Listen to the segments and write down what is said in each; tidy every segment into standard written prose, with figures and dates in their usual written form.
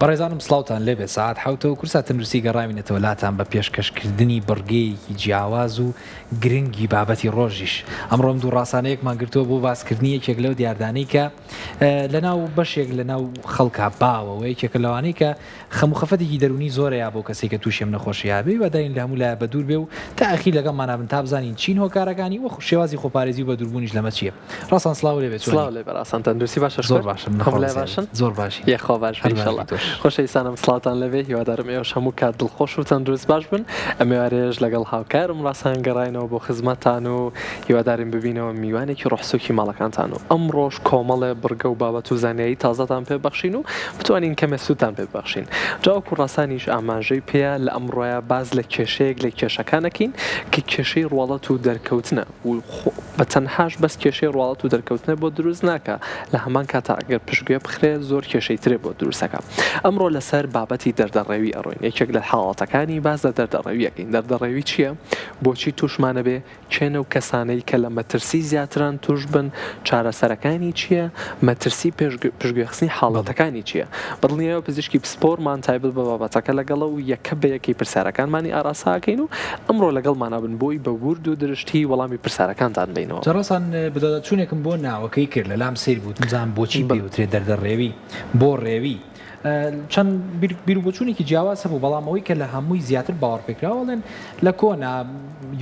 بەڕێزانم سڵاوتان لێبێ سەعات حەوتە و کورسات تەندروستی گەڕاوینەتەوە لاتان بە پێشکەشکردنی بڕگەیەکی جیاواز و گرنگی بابەتی ڕۆژیش ئەمڕۆ ئەم دوو ڕاسانەیەکمان گرتووە بۆ باسکردنی یەکێک لەو دیاردانەی کە لەناو بەشێک لەناو خەڵکا باوە و یەکێکە لەوانەی کە خەم و خەفەتێکی دەروونی زۆرە یا بۆ کەسێک کە تووشی ئەم نەخۆشییە بێ هیوادارین لە هەموو لایە بەدوور بێ و تا ئەخیر لەگەڵمانا بن تا بزانین چین هۆکارەکانی و شێوازی خۆپارێزی و بەدووربوونیش لەمە چییە. ڕاسان سڵاو لێ بێ چۆنی؟ سڵاو لێ بێ ڕاسان تەندروستی باشە زۆر شکر باشم هەموو لای باشن؟ زۆر باشین یەخوا باش بی هەر باش ئیشەڵا بی تۆش. خۆشەویستانم سڵاوتان لێ بێ هیوادارم ئێوەش هەموو کات دڵخۆش و تەندروست باش بن ئەم ئێوارەیەش لەگەڵ هاوکارم ڕاسان گەڕاینەوە بۆ خزمەتتان و هیوادارین ببینەوە میوانێکی ڕۆحسوکی ماڵەکانتان و ئەمڕۆش کۆمەڵێ بڕگە و بابەت و زانیاری تازەتان پێ بەخشین و بتوانین کەمێ سوودتان پێ ببەخشین. جا وەکو ڕاسانیش ئاماژەی پێیا لە ئەمڕۆیا باس لە کێشەیەک لە کێشەکان ئەکەین کە کێشەی ڕواڵەت و دەرکەوتنە و بە تەنهاش بەس کێشەی ڕواڵەت و دەرکەوتنە بۆ دروست ناکا لە هەمان کاتا ئەگەر پشتگوێ بخرێ زۆر کێشەی ترێ بۆ دروست ئەکا. ئەمڕۆ لەسەر بابەتی دەردەڕێوی ئەڕۆین یەکێک لە حاڵەتەکانی باس لە دەردەڕێوی ئەکەین دەردەڕێوی چییە؟ بۆچی تووشمان ئەبێ؟ کێن ئەو کەسانەی کە لە مەترسی زیاتران توش بن، چارەسەرەکانی چییە، مەترسی پشتگوێخستنی حاڵەتەکانی چییە؟ بەدڵنیایەوە پزیشکی پسپۆرمان تایبەت بە بابەتەکە لەگەڵە و یەکە بە یەکەی پرسیارەکانمانی ئاراستە ئەکەین و ئەمڕۆ لەگەڵمانا بن بۆی بە ورد و درشتی وەڵامی پرسیارەکانتان بەینەوە. جا ڕاسان بەدواداچوونێکم بۆ ناوەکەی کرد لەلام سەیر بوو وتم زانم بۆچی پێی وترێ دەردە ڕێوی بۆ ڕێوی؟ چەند بیروبۆچوونێکی جیاواز هەبوو، بەڵام ئەوەی کە لە هەمووی زیاتر باوەڕپێکراوە ئەڵێن لە کۆنا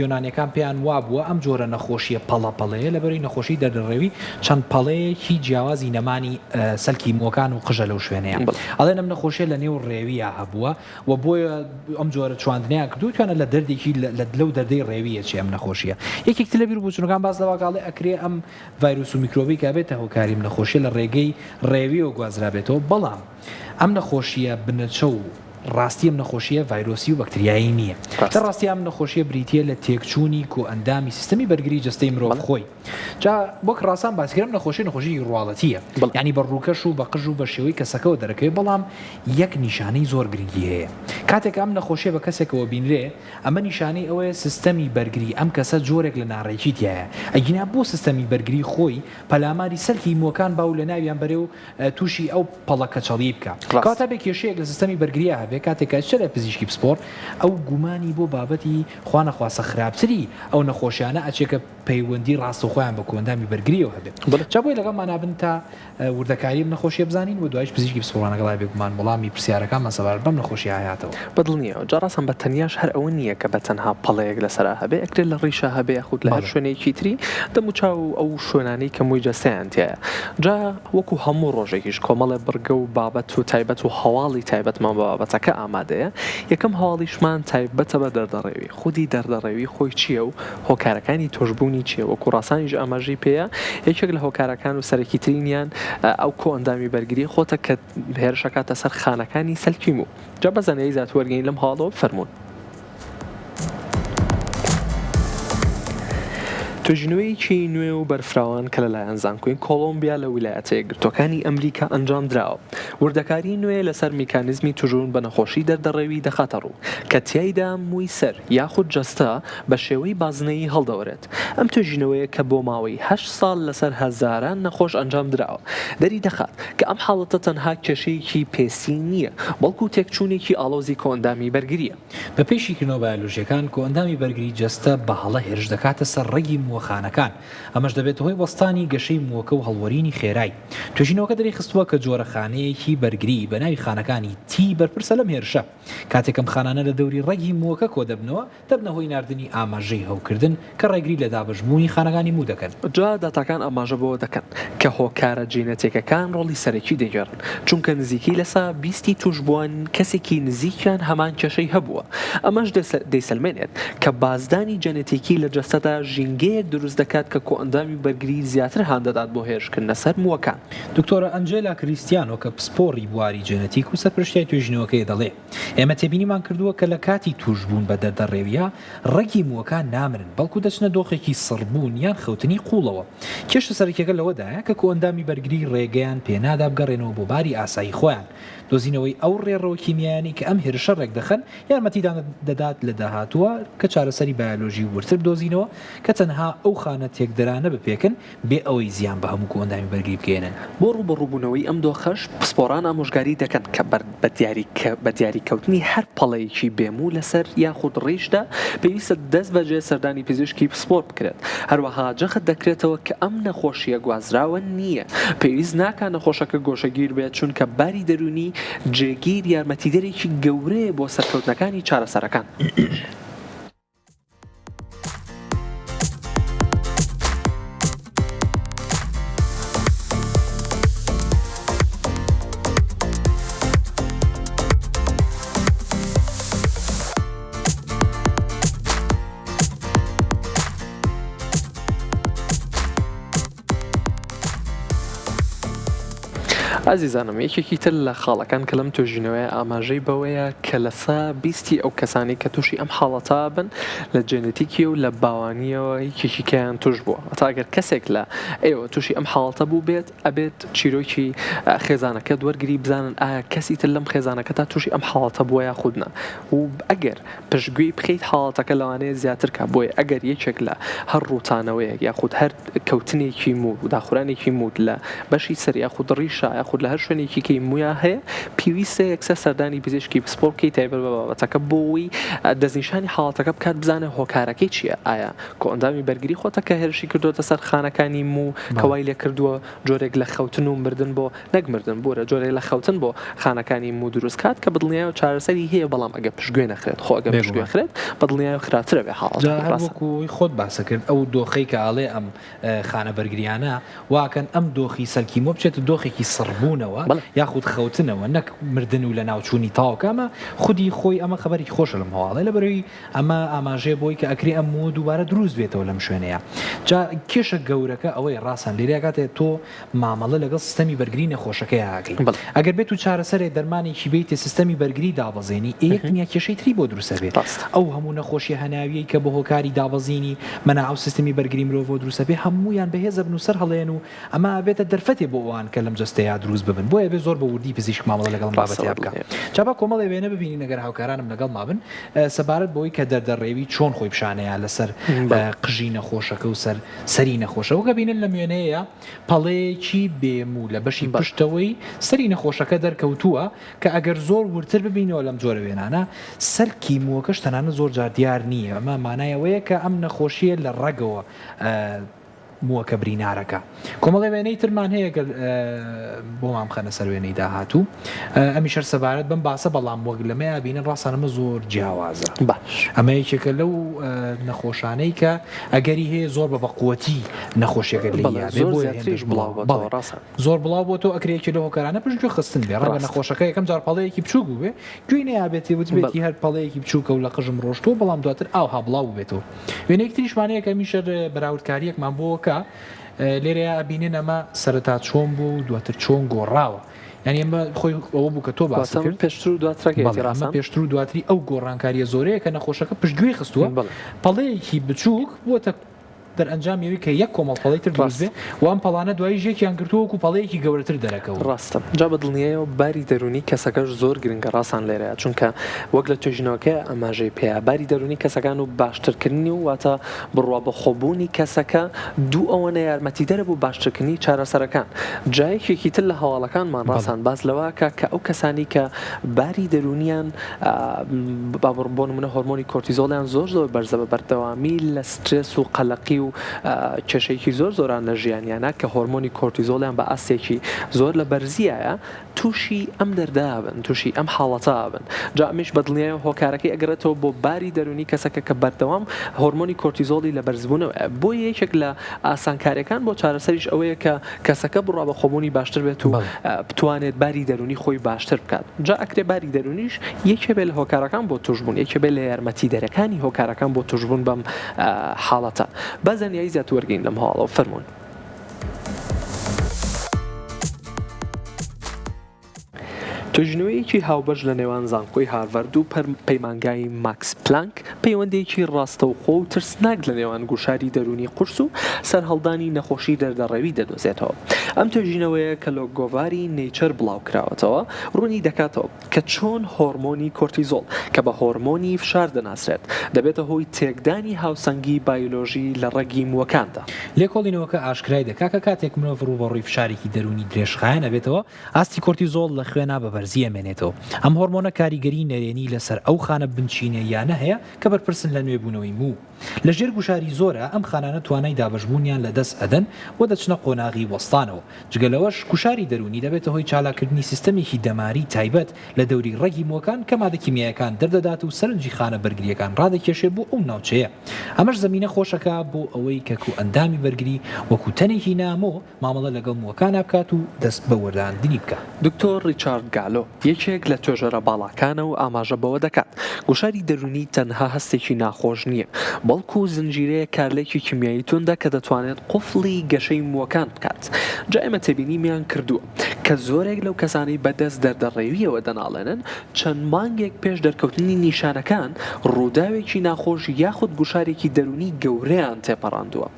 یۆنانیەکان پێیان وابووە ئەم جۆرە نەخۆشیە پەڵە پەڵەیە لەبەرەی نەخۆشی دەردەڕێوی چەند پەڵەیەکی جیاوازی نەمانی سەلکی مووەکان و قژە لەو شوێنەیە ئەڵێن ئەم نەخۆشیە لە نێو ڕێویە هەبووە و بۆیە ئەم جۆرە چواندنیان کردو توانە لە دەردێکی لەو دەردەی ڕێویە چی ئەم نەخۆشیە یەکێک تر لە بیروبۆچوونەکان باس لەوە ئەڵێ ئەکرێ ئەم ڤایرۆس و میکرۆبی کە ئەبێتە هۆکاری ئەم نەخۆشیە لە ڕێگەی ڕێویەوە گوازرابێتەوە، بەڵام ئەم نەخۆشیە بنەچە و ڕاستی ئەم نەخۆشیە ڤایرۆسی و بەکتریایی نییە. لە ڕاستیا ئەم نەخۆشیە بریتیە لە تێکچوونی کۆئەندامی سیستەمی بەرگری جەستەی مرۆڤ خۆی. جا وەک ڕاسان باسی کرد ئەم نەخۆشیە نەخۆشیەکی ڕواڵەتیە، یانی بە ڕووکەش و بە قژ و بە شێوەی کەسەکەوە دەرەکەوێت، بەڵام یەک نیشانەی زۆر گرنگی هەیە. کاتێک ئەم نەخۆشیە بە کەسێکەوە بینرێ، ئەمە نیشانەی ئەوەیە سیستەمی بەرگری ئەم کەسە جۆرێک لە ناڕێکی تیایە، ئەگینا بۆ سیستەمی بەرگری خۆی پەلاماری سەلکی مووەکان با و لەناویان بەرێ و تووشی ئەو پەڵە کەچەڵیەی بکا. کەواتە بێ کێشەیەک لە سیستەمی بەرگریا هەبێ کاتێک کە ئەچیتە لای پزیشکی پسپۆڕ ئەو گومانی بۆ بابەتی خوانەخواستە خراپتری ئەو نەخۆشیانە ئەچێ کە پەیوەندی ڕاستەوخۆیان بە کۆئەندامی بەرگریەوە هەبێ. جا بۆیە لەگەڵمانا بن تا وردەکاری ئەم نەخۆشیە بزانین و دوایش پزیشکی پسپۆڕان لەگەڵای بێگومان وەڵامی پرسیارەکانمان سەبارەت بەم نەخۆشیە هاتەوە. بەدڵنیایەوە جا ڕاستم بە تەنیاش هەر ئەوە نییە کە بە تەنها پەڵەیەک لەسەرا هەبێ ئەکرێ لە ڕیشا هەبێ یاخود لە هەر شوێنێکی تری دەم و چاو و ئەو شوێنانەی کە مووی جەستەیان تیایە جا وەکو هەموو ڕۆژێکیش کۆمەڵێ بڕگە و بابەت و تایبەت و هەواڵی تایبەتمان بە بابەتەکە ئامادەیە یەکەم هەواڵیشمان تایبەتە بە دەردەڕێوی خودی دەردەڕێوی خۆی چییە و هۆکارەکانی توشبوونی چییە؟ وەکو ڕاسانیش ئاماژەی پێیە، یەکێک لە هۆکارەکان و سەرەکیترینیان ئەو کۆئەندامی بەرگریی خۆتە کە هێرش ئەکاتە سەر خانەکانی سەلکی موو. جا بە زانیاری زیاتر وەرگرین لەم هەواڵەوە فەرموون. توێژینەوەیەکی نوێ و بەرفراوان کە لەلایەن زانکۆی کۆڵۆمبیا لە ویلایەتە یەکگرتووەکانی ئەمریکا ئەنجامدراوە، وردەکاری نوێ لەسەر میکانیزمی توشبوون بە نەخۆشی دەردەڕێوی دەخاتەڕوو کە تیایدا مووی سەر یاخود جەستە بە شێوەی بازنەیی هەڵدەوەرێت. ئەم توێژینەوەیە کە بۆ ماوەی هەشت ساڵ لەسەر هەزاران نەخۆش ئەنجام دراوە، دەری دەخات کە ئەم حاڵەتە تەنها کێشەیەکی پێستی نییە، بەڵکو تێکچوونێکی ئاڵۆزی کۆئەندامی بەرگرییە. بەپێی شیکردنەوە بایۆلۆژییەکان، کۆئەندامی بەرگری جەستە بە هەڵە هێرش دەکاتە سەر ڕەگی مووەخانەکان، ئەمەش دەبێتە هۆی وەستانی گەشەی مووەکە و هەڵوەرینی خێرای. توێژینەوەکە دەریخستووە کە جۆرە خانەیەکی بەرگری بە ناوی خانەکانی تی بەرپرسە لەم هێرشە. کاتێک ئەم خانانە لە دەوری ڕەگی مووەکە کۆدەبنەوە، دەبنە هۆی ناردنی ئاماژەی هەوکردن کە ڕێگری لە دابەشبوونی خانەکانی موو دەکەن. جا داتاکان ئاماژە بەوە دەکەن کە هۆکارە جینەتێکەکان ڕۆڵی سەرەکی دەگێڕن، چونکە نزیکەی لەسا بیستی تووشبووان کەسێکی نزیکیان هەمان کێشەی هەبووە، ئەمەش دەیسەلمێنێت کە بازدانی جەنەتیکی لە جەستەدا ژینگەیەک دروست دەکات کە کۆئەندامی بەرگری زیاتر هاندەدات بۆ هێرشکردنە سەر مووەکان. دکتۆرە ئەنجێلا کریستیانۆ کە پسپۆڕی بواری جێنەتیک و سەرپەرشتیاری توێژینەوەکەیە دەڵێ، ئێمە تێبینیمان کردووە کە لە کاتی تووشبوون بە دەردەڕێوییە ڕەگی مووەکان نامرن، بەڵکو دەچنە دۆخێکی سڕبوون یان خەوتنی قووڵەوە. کێشە سەرەکییەکە لەوەدایە کە کۆئەندامی بەرگری ڕێگەیان پێنادا بگەڕێنەوە بۆ باری ئاسایی خۆیان. دۆزینەوەی ئەو ڕێڕەوە کیمیایانەی کە ئەم هێرشە ڕێکدەخەن یارمەتیدان دەدات لە داهاتووە کە چارەسەری بایۆلۆژی وردتر بدۆزینەوە کە تەنها ئەو خانە تێکدەرانە بپێکن بێ ئەوەی زیان بە هەموو کۆئەندامی بەرگری بگەیەنن. بۆ ڕووبەڕووبوونەوەی ئەم دۆخەش پسپۆڕان ئامۆژگاری دەکەن کە بە دیاریکەوتنی هەر پەڵەیەکی بێ موو لەسەر یاخود ڕیشدا پێویستە دەستبەجێ سەردانی پزیشکی پسپۆڕ بکرێت، هەروەها جەخت دەکرێتەوە کە ئەم نەخۆشییە گوازراوە نییە، پێویست ناکا نەخۆشەکە گۆشەگیر بێت چونکە باری دەروونی جێگیر یارمەتیدەرێکی گەورەیە بۆ سەرکەوتنەکانی چارەسەرەکان. ئازیزانم یەکێکی تر لە خاڵەکان کە لەم توێژینەوەیە ئاماژەی بەوەیە کە لە سا بیستی ئەو کەسانەی کە تووشی ئەم حاڵەتە بن لە جێنێتیکی و لە باوانیەوە یەکێکی کەیان توش بووە واتە ئەگەر کەسێک لە ئێوە تووشی ئەم حاڵەتە بوو بێت ئەبێت چیرۆکی خێزانەکەت وەرگری بزانن ئایا کەسی تر لەم خێزانەکەتا تووشی ئەم حاڵەتە بووە یاخود نا و ئەگەر پشتگوێی بخەیت حاڵەتەکە لەوانەیە زیاتر کا بۆیە ئەگەر یەکێک لە هەر ڕووتانەوەیەک یاخود هەر کەوتنێکی موو و داخورانێکی مووت لە بەشی سەر یاخود ڕیشە یاخود لە هەر شوێنێکی کەی موویا هەیە پێویستە یەکسەر سەردانی پزیشکی پسپۆڕ بکەیت تایبەت بە بابەتەکە بۆ ئەوەی دەستنیشانی حاڵەتەکە بکات بزانێت هۆکارەکەی چییە ئایا کۆئەندامی بەرگری خۆتە کە هێرشی کردووەتە سەر خانەکانی موو کە وای لێکردووە جۆرێک لە خەوتن و مردن بۆ نەک مردن بورە جۆرێک لە خەوتن بۆ خانەکانی موو دروست کات کە بەدڵنیایەوە چارەسەری هەیە بەڵام ئەگەر پشتگوێ نەخرێت خۆ ئەگەر پشتگوێ بێگومان. خرێت بەدڵنیایەوە خراپتر ئەبێ جا حاڵەتەکەی هەر ڕاستە. وەکو ئەوەی خۆت باست کرد ئەو دۆخەی کە ئەڵێ ئەم خانە بەرگریانە واکەن ئەم دۆخی سەلکیمۆ بچێتە دۆخێکی سڕبوونەوە بەڵێ. یاخود خەوتنەوە نەک مردن و لەناوچوونی تەواو کە ئەمە خودی خۆی ئەمە خەبەرێکی خۆشە لەم هەواڵەی لەبەرئەوەی ئەمە ئاماژەیە بۆی کە ئەکرێ ئەم مووە دووبارە دروست بێتەوە لەم شوێنەیا جا کێشە گەورەکە ئەوەیە ڕاسان لێرەیا کاتێ تۆ مامەڵە لەگەڵ سیستەمی بەرگری نەخۆشەکەیا ئەکەی بەڵێ. ئەگەر بێت و چارەسەرێ دەرمانێکی بەیتێ سیستەمی بەرگری دابەزێنی ئێ یەک دنیا کێشەی تری بۆ دروست ئەبێ ڕاستە. ئەو هەموو نەخۆشیە هەناویەی کە بە هۆکاری دابەزینی مەناعە و سیستمی بەرگری مرۆڤەوە دروست ئەبێ هەموویان بەهێز ئەبن و سەر هەڵێن و ئەمە ئەبێتە دەرفەتێ بۆ ئەوان کە لەم جەستەیا دروست ببن بۆیە ئەبێ زۆر بە وردی پزیشک مامەڵە لەگەڵ ئەم ڕاستە بابەتەیا بکا بەدڵنیام. جا با کۆمەڵێ وێنە ببینین ئەگەر هاوکارانم لەگەڵما بن سەبارەت بەوەی کە دەردەڕێوی چۆن خۆی پیشانەیا لەسەر بەڵێ. قژی نەخۆشەکە و سەر سەری نەخۆشە وەک ئەبینن لەم وێنەیەیا پەڵەیەکی بێ موو لە بەشی بەڵێ. پشتەوەی سەری نەخۆشەکە دەرکەوتووە کە ئەگەر زۆر وردتر ببینەوە لەم جۆرە وێنانە سەلکی مووەکەش تەنانەت زۆر جار دیار نییە ئەمە مانای ئەوەیە کە ئەم نەخۆشییە لە ڕەگەوە مووەکە برینارەکە. کۆمەڵێ وێنەی ترمان هەیە گەر بۆمان بخەنە سەر وێنەی داهاتوو ئەمیش هەر سەبارەت بەم باسە بەڵام وەک لەمەیا بینن ڕاستان ئەمە زۆر جیاوازە باش ئەمە یەکێکە لەو نەخۆشانەی کە ئەگەری هەیە زۆر بە بەقوەتی نەخۆشیەکە لێی بەڵێ یابێ زۆر بۆیە زیاتریش هێندەش بڵاو بڵاو بۆتەوە بەڵێ ڕاستە زۆر بڵاو بۆتەوە ئەکرێ یەکێ لەو هۆکارانە پشتگوێ خستن بێ ڕەنگە ڕاستە نەخۆشەکە یەکەم جار پەڵەیەکی بچووک بووبێ گوێی نەیابێتێ وتبێتی بەڵێ هەر پەڵەیەکی بچووکە و لە قژم ڕۆشتووە بەڵام دواتر ئاوها بڵاو بووبێتەوە وێنەیەک تریشمان هەیە کە هەمیشە بەراوردکارییەکمان بۆ کە لێرەیا ئەبینن ئەمە سەرەتا چۆن بوو و دواتر چۆن گۆڕاوە یانی ئەمە خۆی ئەوە بوو کە تۆ باست واتە کرد پێشتر و دواترەکەیەتی بەڵێ ئەمە ڕاستە؟ پێشتر و دواتری ئەو گۆڕانکارییە زۆرەیە کە نەخۆشەکە پشتگوێی خستووە بەڵێ. پەڵەیەکی بچووک بووەتە دەرئەنجامی ئەوەی کە یەک کۆمەڵ پەڵەی تر دروست ڕاست. بێ و ئەم پەڵانە دواییش یەکیان گرتووە وەکوو پەڵەیەکی گەورەتر دەرەکەون. ڕاستە. جا بە دڵنیایەوە باری دەروونی کەسەکەش زۆر گرنگە ڕاسان لێرەیا چونکە وەک لە توێژینەوەکەیا ئاماژەی پێیا باری دەروونی کەسەکان و باشترکردنی و واتە بڕوا بەخۆبوونی کەسەکە دوو ئەوەنە یارمەتیدەرە بۆ باشترکردنی چارەسەرەکان. جا یەکێکی تر لە هەواڵەکانمان ڕاسان باس لەوە ئەکا کە ئەو کەسانەی کە باری دەروونیان با بۆ نمونە هۆرمۆنی کۆرتیزۆڵیان زۆر زۆر بەرزە بە بەردەوامی لە سترێس و قەلەقی و کێشەیەکی زۆر زۆران لە ژیانیانە کە هۆرمۆنی کۆرتیزۆڵیان بە ئاستێکی زۆر لە بەرزیایە تووشی ئەم دەردە ئەبن تووشی ئەم حاڵەتە ئەبن جا ئەمیش بە دڵنیایەوە هۆکارەکەی ئەگەڕێتەوە بۆ باری دەروونی کەسەکە کە بەردەوام هۆرمۆنی کۆرتیزۆڵی لە بەرزبوونەوەیە بۆیە یەکێک لە ئاسانکاریەکان بۆ چارەسەریش ئەوەیە کە کەسەکە بڕوا بە خۆبوونی باشتر بێت و بتوانێت باری دەروونی خۆی باشتر بکات جا ئەکرێ باری دەروونیش یەکێ بێ لە هۆکارەکان بۆ تووشبوون یەکێ بێ لە یارمەتیدەرەکانی هۆکارەکان بۆ تووشبوون بەم حاڵەتە با زانیاری زیاتر وەرگرین لەم هەواڵەوە فەرموون. توێژینەوەیەکی هاوبەش لە نێوان زانکۆی هارڤەرد و پەیمانگای ماکس پلانک پەیوەندییەکی ڕاستەوخۆ و ترسناک لە نێوان گوشاری دەروونی قورس و سەرهەڵدانی نەخۆشی دەردەڕێوی دەدۆزێتەوە. ئەم توێژینەوەیە کە لە گۆڤاری نەیچەر بڵاوکراوەتەوە، ڕوونی دەکاتەوە کە چۆن هۆرمۆنی کۆرتیزۆڵ کە بە هۆرمۆنی فشار دەناسرێت، دەبێتە هۆی تێکدانی هاوسەنگی بایۆلۆژی لە ڕەگی مووەکاندا. لێکۆڵینەوەکە ئاشکرای دەکات کە کاتێک مرۆڤ ڕووبەڕووی فشارێکی دەروونی درێژخایەن ئەبێتەوە، ئاستی کۆرتیزۆڵ لە خوێنا بە بەرزی ئەمێنێتەوە. ئەم هۆرمۆنە کاریگەری نەرێنی لەسەر ئەو خانە بنچینەییانە هەیە کە بەرپرسن لە نوێبوونەوەی موو. لە ژێر گوشاری زۆرا ئەم خانانە توانای دابەشبوونیان لە دەست ئەدەن و دەچنە قۆناغی وەستانەوە. جگە لەوەش گوشاری دەروونی دەبێتە هۆی چالاککردنی سیستەمێکی دەماری تایبەت لە دەوری ڕەگی مووەکان کە مادە کیمیایەکان دەردەدات و سەرنجی خانە بەرگرییەکان ڕادەکێشێ بۆ ئەو ناوچەیە. ئەمەش زەمینە خۆشەکا بۆ ئەوەی کە کۆئەندامی بەرگری وەکو تەنێکی نامۆ مامەڵە لەگەڵ مووەکانا بکات و دەست بە وەرداندنی بکا. دکتۆر ڕیچارد گالۆ، یەکێک لە توێژەرە باڵاکانە و ئاماژە بەوە دەکات، گوشاری دەروونی تەنها هەستێکی ناخۆش نییە، بەڵکو زنجیرەیەک کارلێکی کیمیایی توندە کە دەتوانێت قوفڵی گەشەی مووەکان بکات. جا ئێمە تێبینیمیان کردووە کە زۆرێک لەو کەسانەی بەدەست دەردەڕێوییەوە دەناڵێنن، چەند مانگێک پێش دەرکەوتنی نیشانەکان، ڕووداوێکی ناخۆش یاخود گوشارێکی دەروونی گەورەیان تێپەڕاندووە.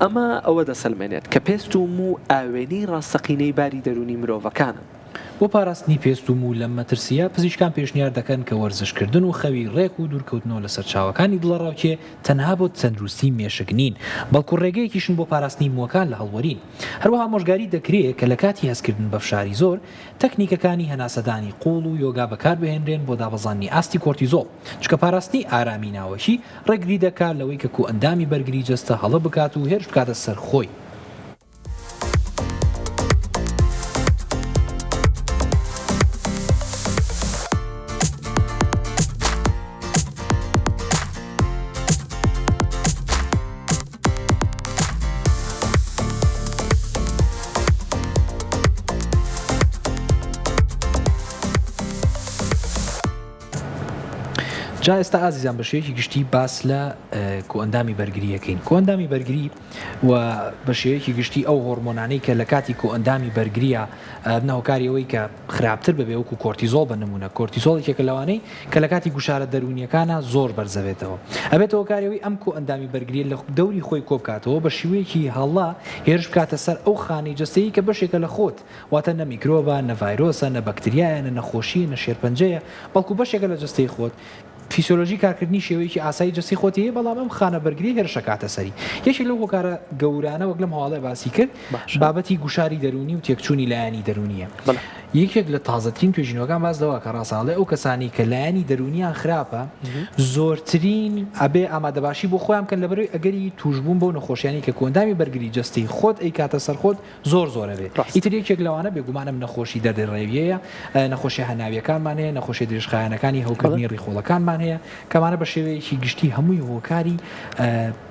ئەمە ئەوە دەسەلمێنێت کە پێست و موو ئاوێنەی ڕاستەقینەی باری دەروونی مرۆڤەکانن. بۆ پاراستنی پێست و موو لەم مەترسییە، پزیشکان پێشنیار دەکەن کە وەرزشکردن و خەوی ڕێک و دوورکەوتنەوە لە سەرچاوەکانی دڵەڕاوکێ تەنها بۆ تەندروستی مێشک نین، بەڵکو ڕێگەیەکیشن بۆ پاراستنی مووەکان لە هەڵوەرین. هەروەها ئامۆژگاری دەکرێ کە لە کاتی هەستکردن بە فشاری زۆر، تەکنیکەکانی هەناسەدانی قووڵ و یۆگا بەکاربهێنرێن بۆ دابەزاندنی ئاستی کۆرتیزۆڵ، چونکە پاراستنی ئارامی ناوەکی ڕێگری دەکات لەوەی کە کۆئەندامی بەرگری جەستە هەڵە بکات و هێرش بکاتە سەر خۆی. جا ئێستا ئازیزان بە شێوەیەکی گشتی باس لە کۆئەندامی بەرگری ئەکەین کۆئەندامی بەرگری و بە شێوەیەکی گشتی ئەو هۆرمۆنانەی کە لە کاتی کۆئەندامی بەرگریە ئەبنە هۆکاری ئەوەی کە خراپتر ببێ وەکو کۆرتیزۆڵ بە نمونە کۆرتیزۆڵ یەکێکە لەوانەی کە لە کاتی گوشارە دەروونیەکانا زۆر بەرزەبێتەوە ئەبێتە هۆکاری ئەوەی ئەم کۆئەندامی بەرگریە لە دەوری خۆی کۆبکاتەوە بە شیوەیەکی هەڵە هێرش بکاتە سەر ئەو خانەی جەستەیی کە بەشێکە لە خۆت واتە نە میکرۆبە نە ڤایرۆسە نە بەکتریایە نە نەخۆشیە نە شێرپەنجەیە بەڵکو بەشێکە لە جەستەی خۆت فیسیۆلۆژی کارکردنی شێوەیەکی ئاسایی جەستەی خۆتی هەیە، بەڵام ئەم خانە بەرگریە هێرش ئەکاتە سەری. یەکێک لەو هۆکارە گەورانە وەک لەم هەواڵەیا باسی کرد، بابەتی گوشاری دەروونی و تێکچوونی لایەنی دەروونیە. یەکێک لە تازەترین توێژینەوەکان باس لەوە کە ڕاستە ئەڵێ ئەو کەسانەی کە لایەنی دەروونیان خراپە زۆرترین ئەبێ ئامادەباشی بۆ خۆیان بکەن لەبەرەوەی ئەگەری تووشبوون بەو نەخۆشیانەی کە کۆئەندامی بەرگری جەستەی خۆت ئەیکاتە سەر خۆت زۆر زۆر ئەبێ ئیتر یەکێک لەوانە بێگومان ئەم نەخۆشی دەردە ڕێویەیە نەخۆشیە هەناویەکانمان هەیە نەخۆشیە درێژخایەنەکانی هەوکردنی ڕیخۆڵەکانمان هەیە کەمانە بە شێوەیەکی گشتی هەمووی هۆکاری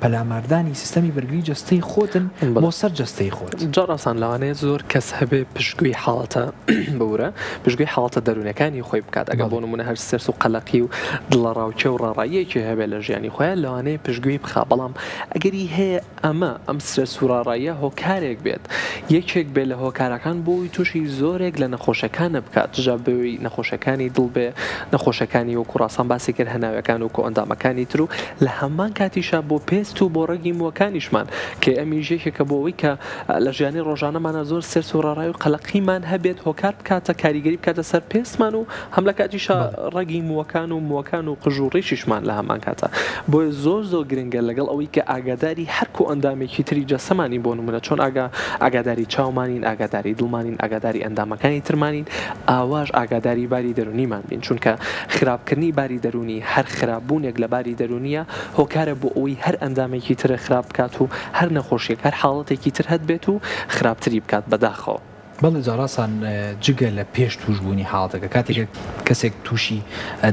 پەلاماردانی سیستەمی بەرگری جەستەی خۆتن بۆ سەر جەستەی خۆت. جا ڕاستان لەوانەیە زۆر کەس هەبێ پشتگوێی حاڵەتە ببورە پشتگوێی حاڵەتە دەروونەکانی خۆی بکات ئەگەر بۆ نمونە هەر سترس و قەلەقی و دڵەڕاوکێ و ڕاڕاییەکی هەبێ لە ژیانی خۆیان لەوانەیە پشتگوێی بخا بەڵام ئەگەری هەیە ئەمە، ئەم سترێس و ڕاڕاییە هۆکارێک بێت، یەکێک بێت لە هۆکارەکان بۆ ئەوەی تووشی زۆرێک لە نەخۆشەکانە بکات، جا بەوەی نەخۆشەکانی دڵ بێ، نەخۆشەکانی وەکو ڕاسان باسی کرد هەناوەکان و کۆئەندامەکانی تر و لە هەمان کاتیشا بۆ پێست و بۆ ڕەگی مووەکانیشمان کە ئەمیش یەکێکە بۆ ئەوەی کە لە ژیانی ڕۆژانەمانا زۆر سترێس و ڕاڕای و قەلەقیمان هەبێت هۆکار بکاتە کاریگەری بکاتە سەر پێستمان و هەم لە کاتیشا ڕەگی مووەکان و مووەکان و قژ و ڕیشیشمان لە هەمان کاتا بۆیە زۆر زۆر گرنگە لەگەڵ ئەوەی کە ئاگاداری هەر کۆئەندامێکی تری جەستەمانین بۆ نموونە چۆن ئاگا ئاگاداری چاومانین ئاگاداری دڵمانین ئاگاداری ئەندامەکانی ترمانین ئاواش ئاگاداری باری دەروونیمان بین چونکە خراپکردنی باری دەروونی هەر خراپبوونێک لە باری دەروونیە هۆکارە بۆ ئەوەی هەر ئەندامێکی تر خراپ بکات و هەر نەخۆشیەک هەر حاڵەتێکی تر هەتبێت و خراپتری بکات بەداخەوە. بەڵێ جا ڕاستان جگە لە پێش توشبوونی حاڵەتەکە کاتێک کەسێک تووشی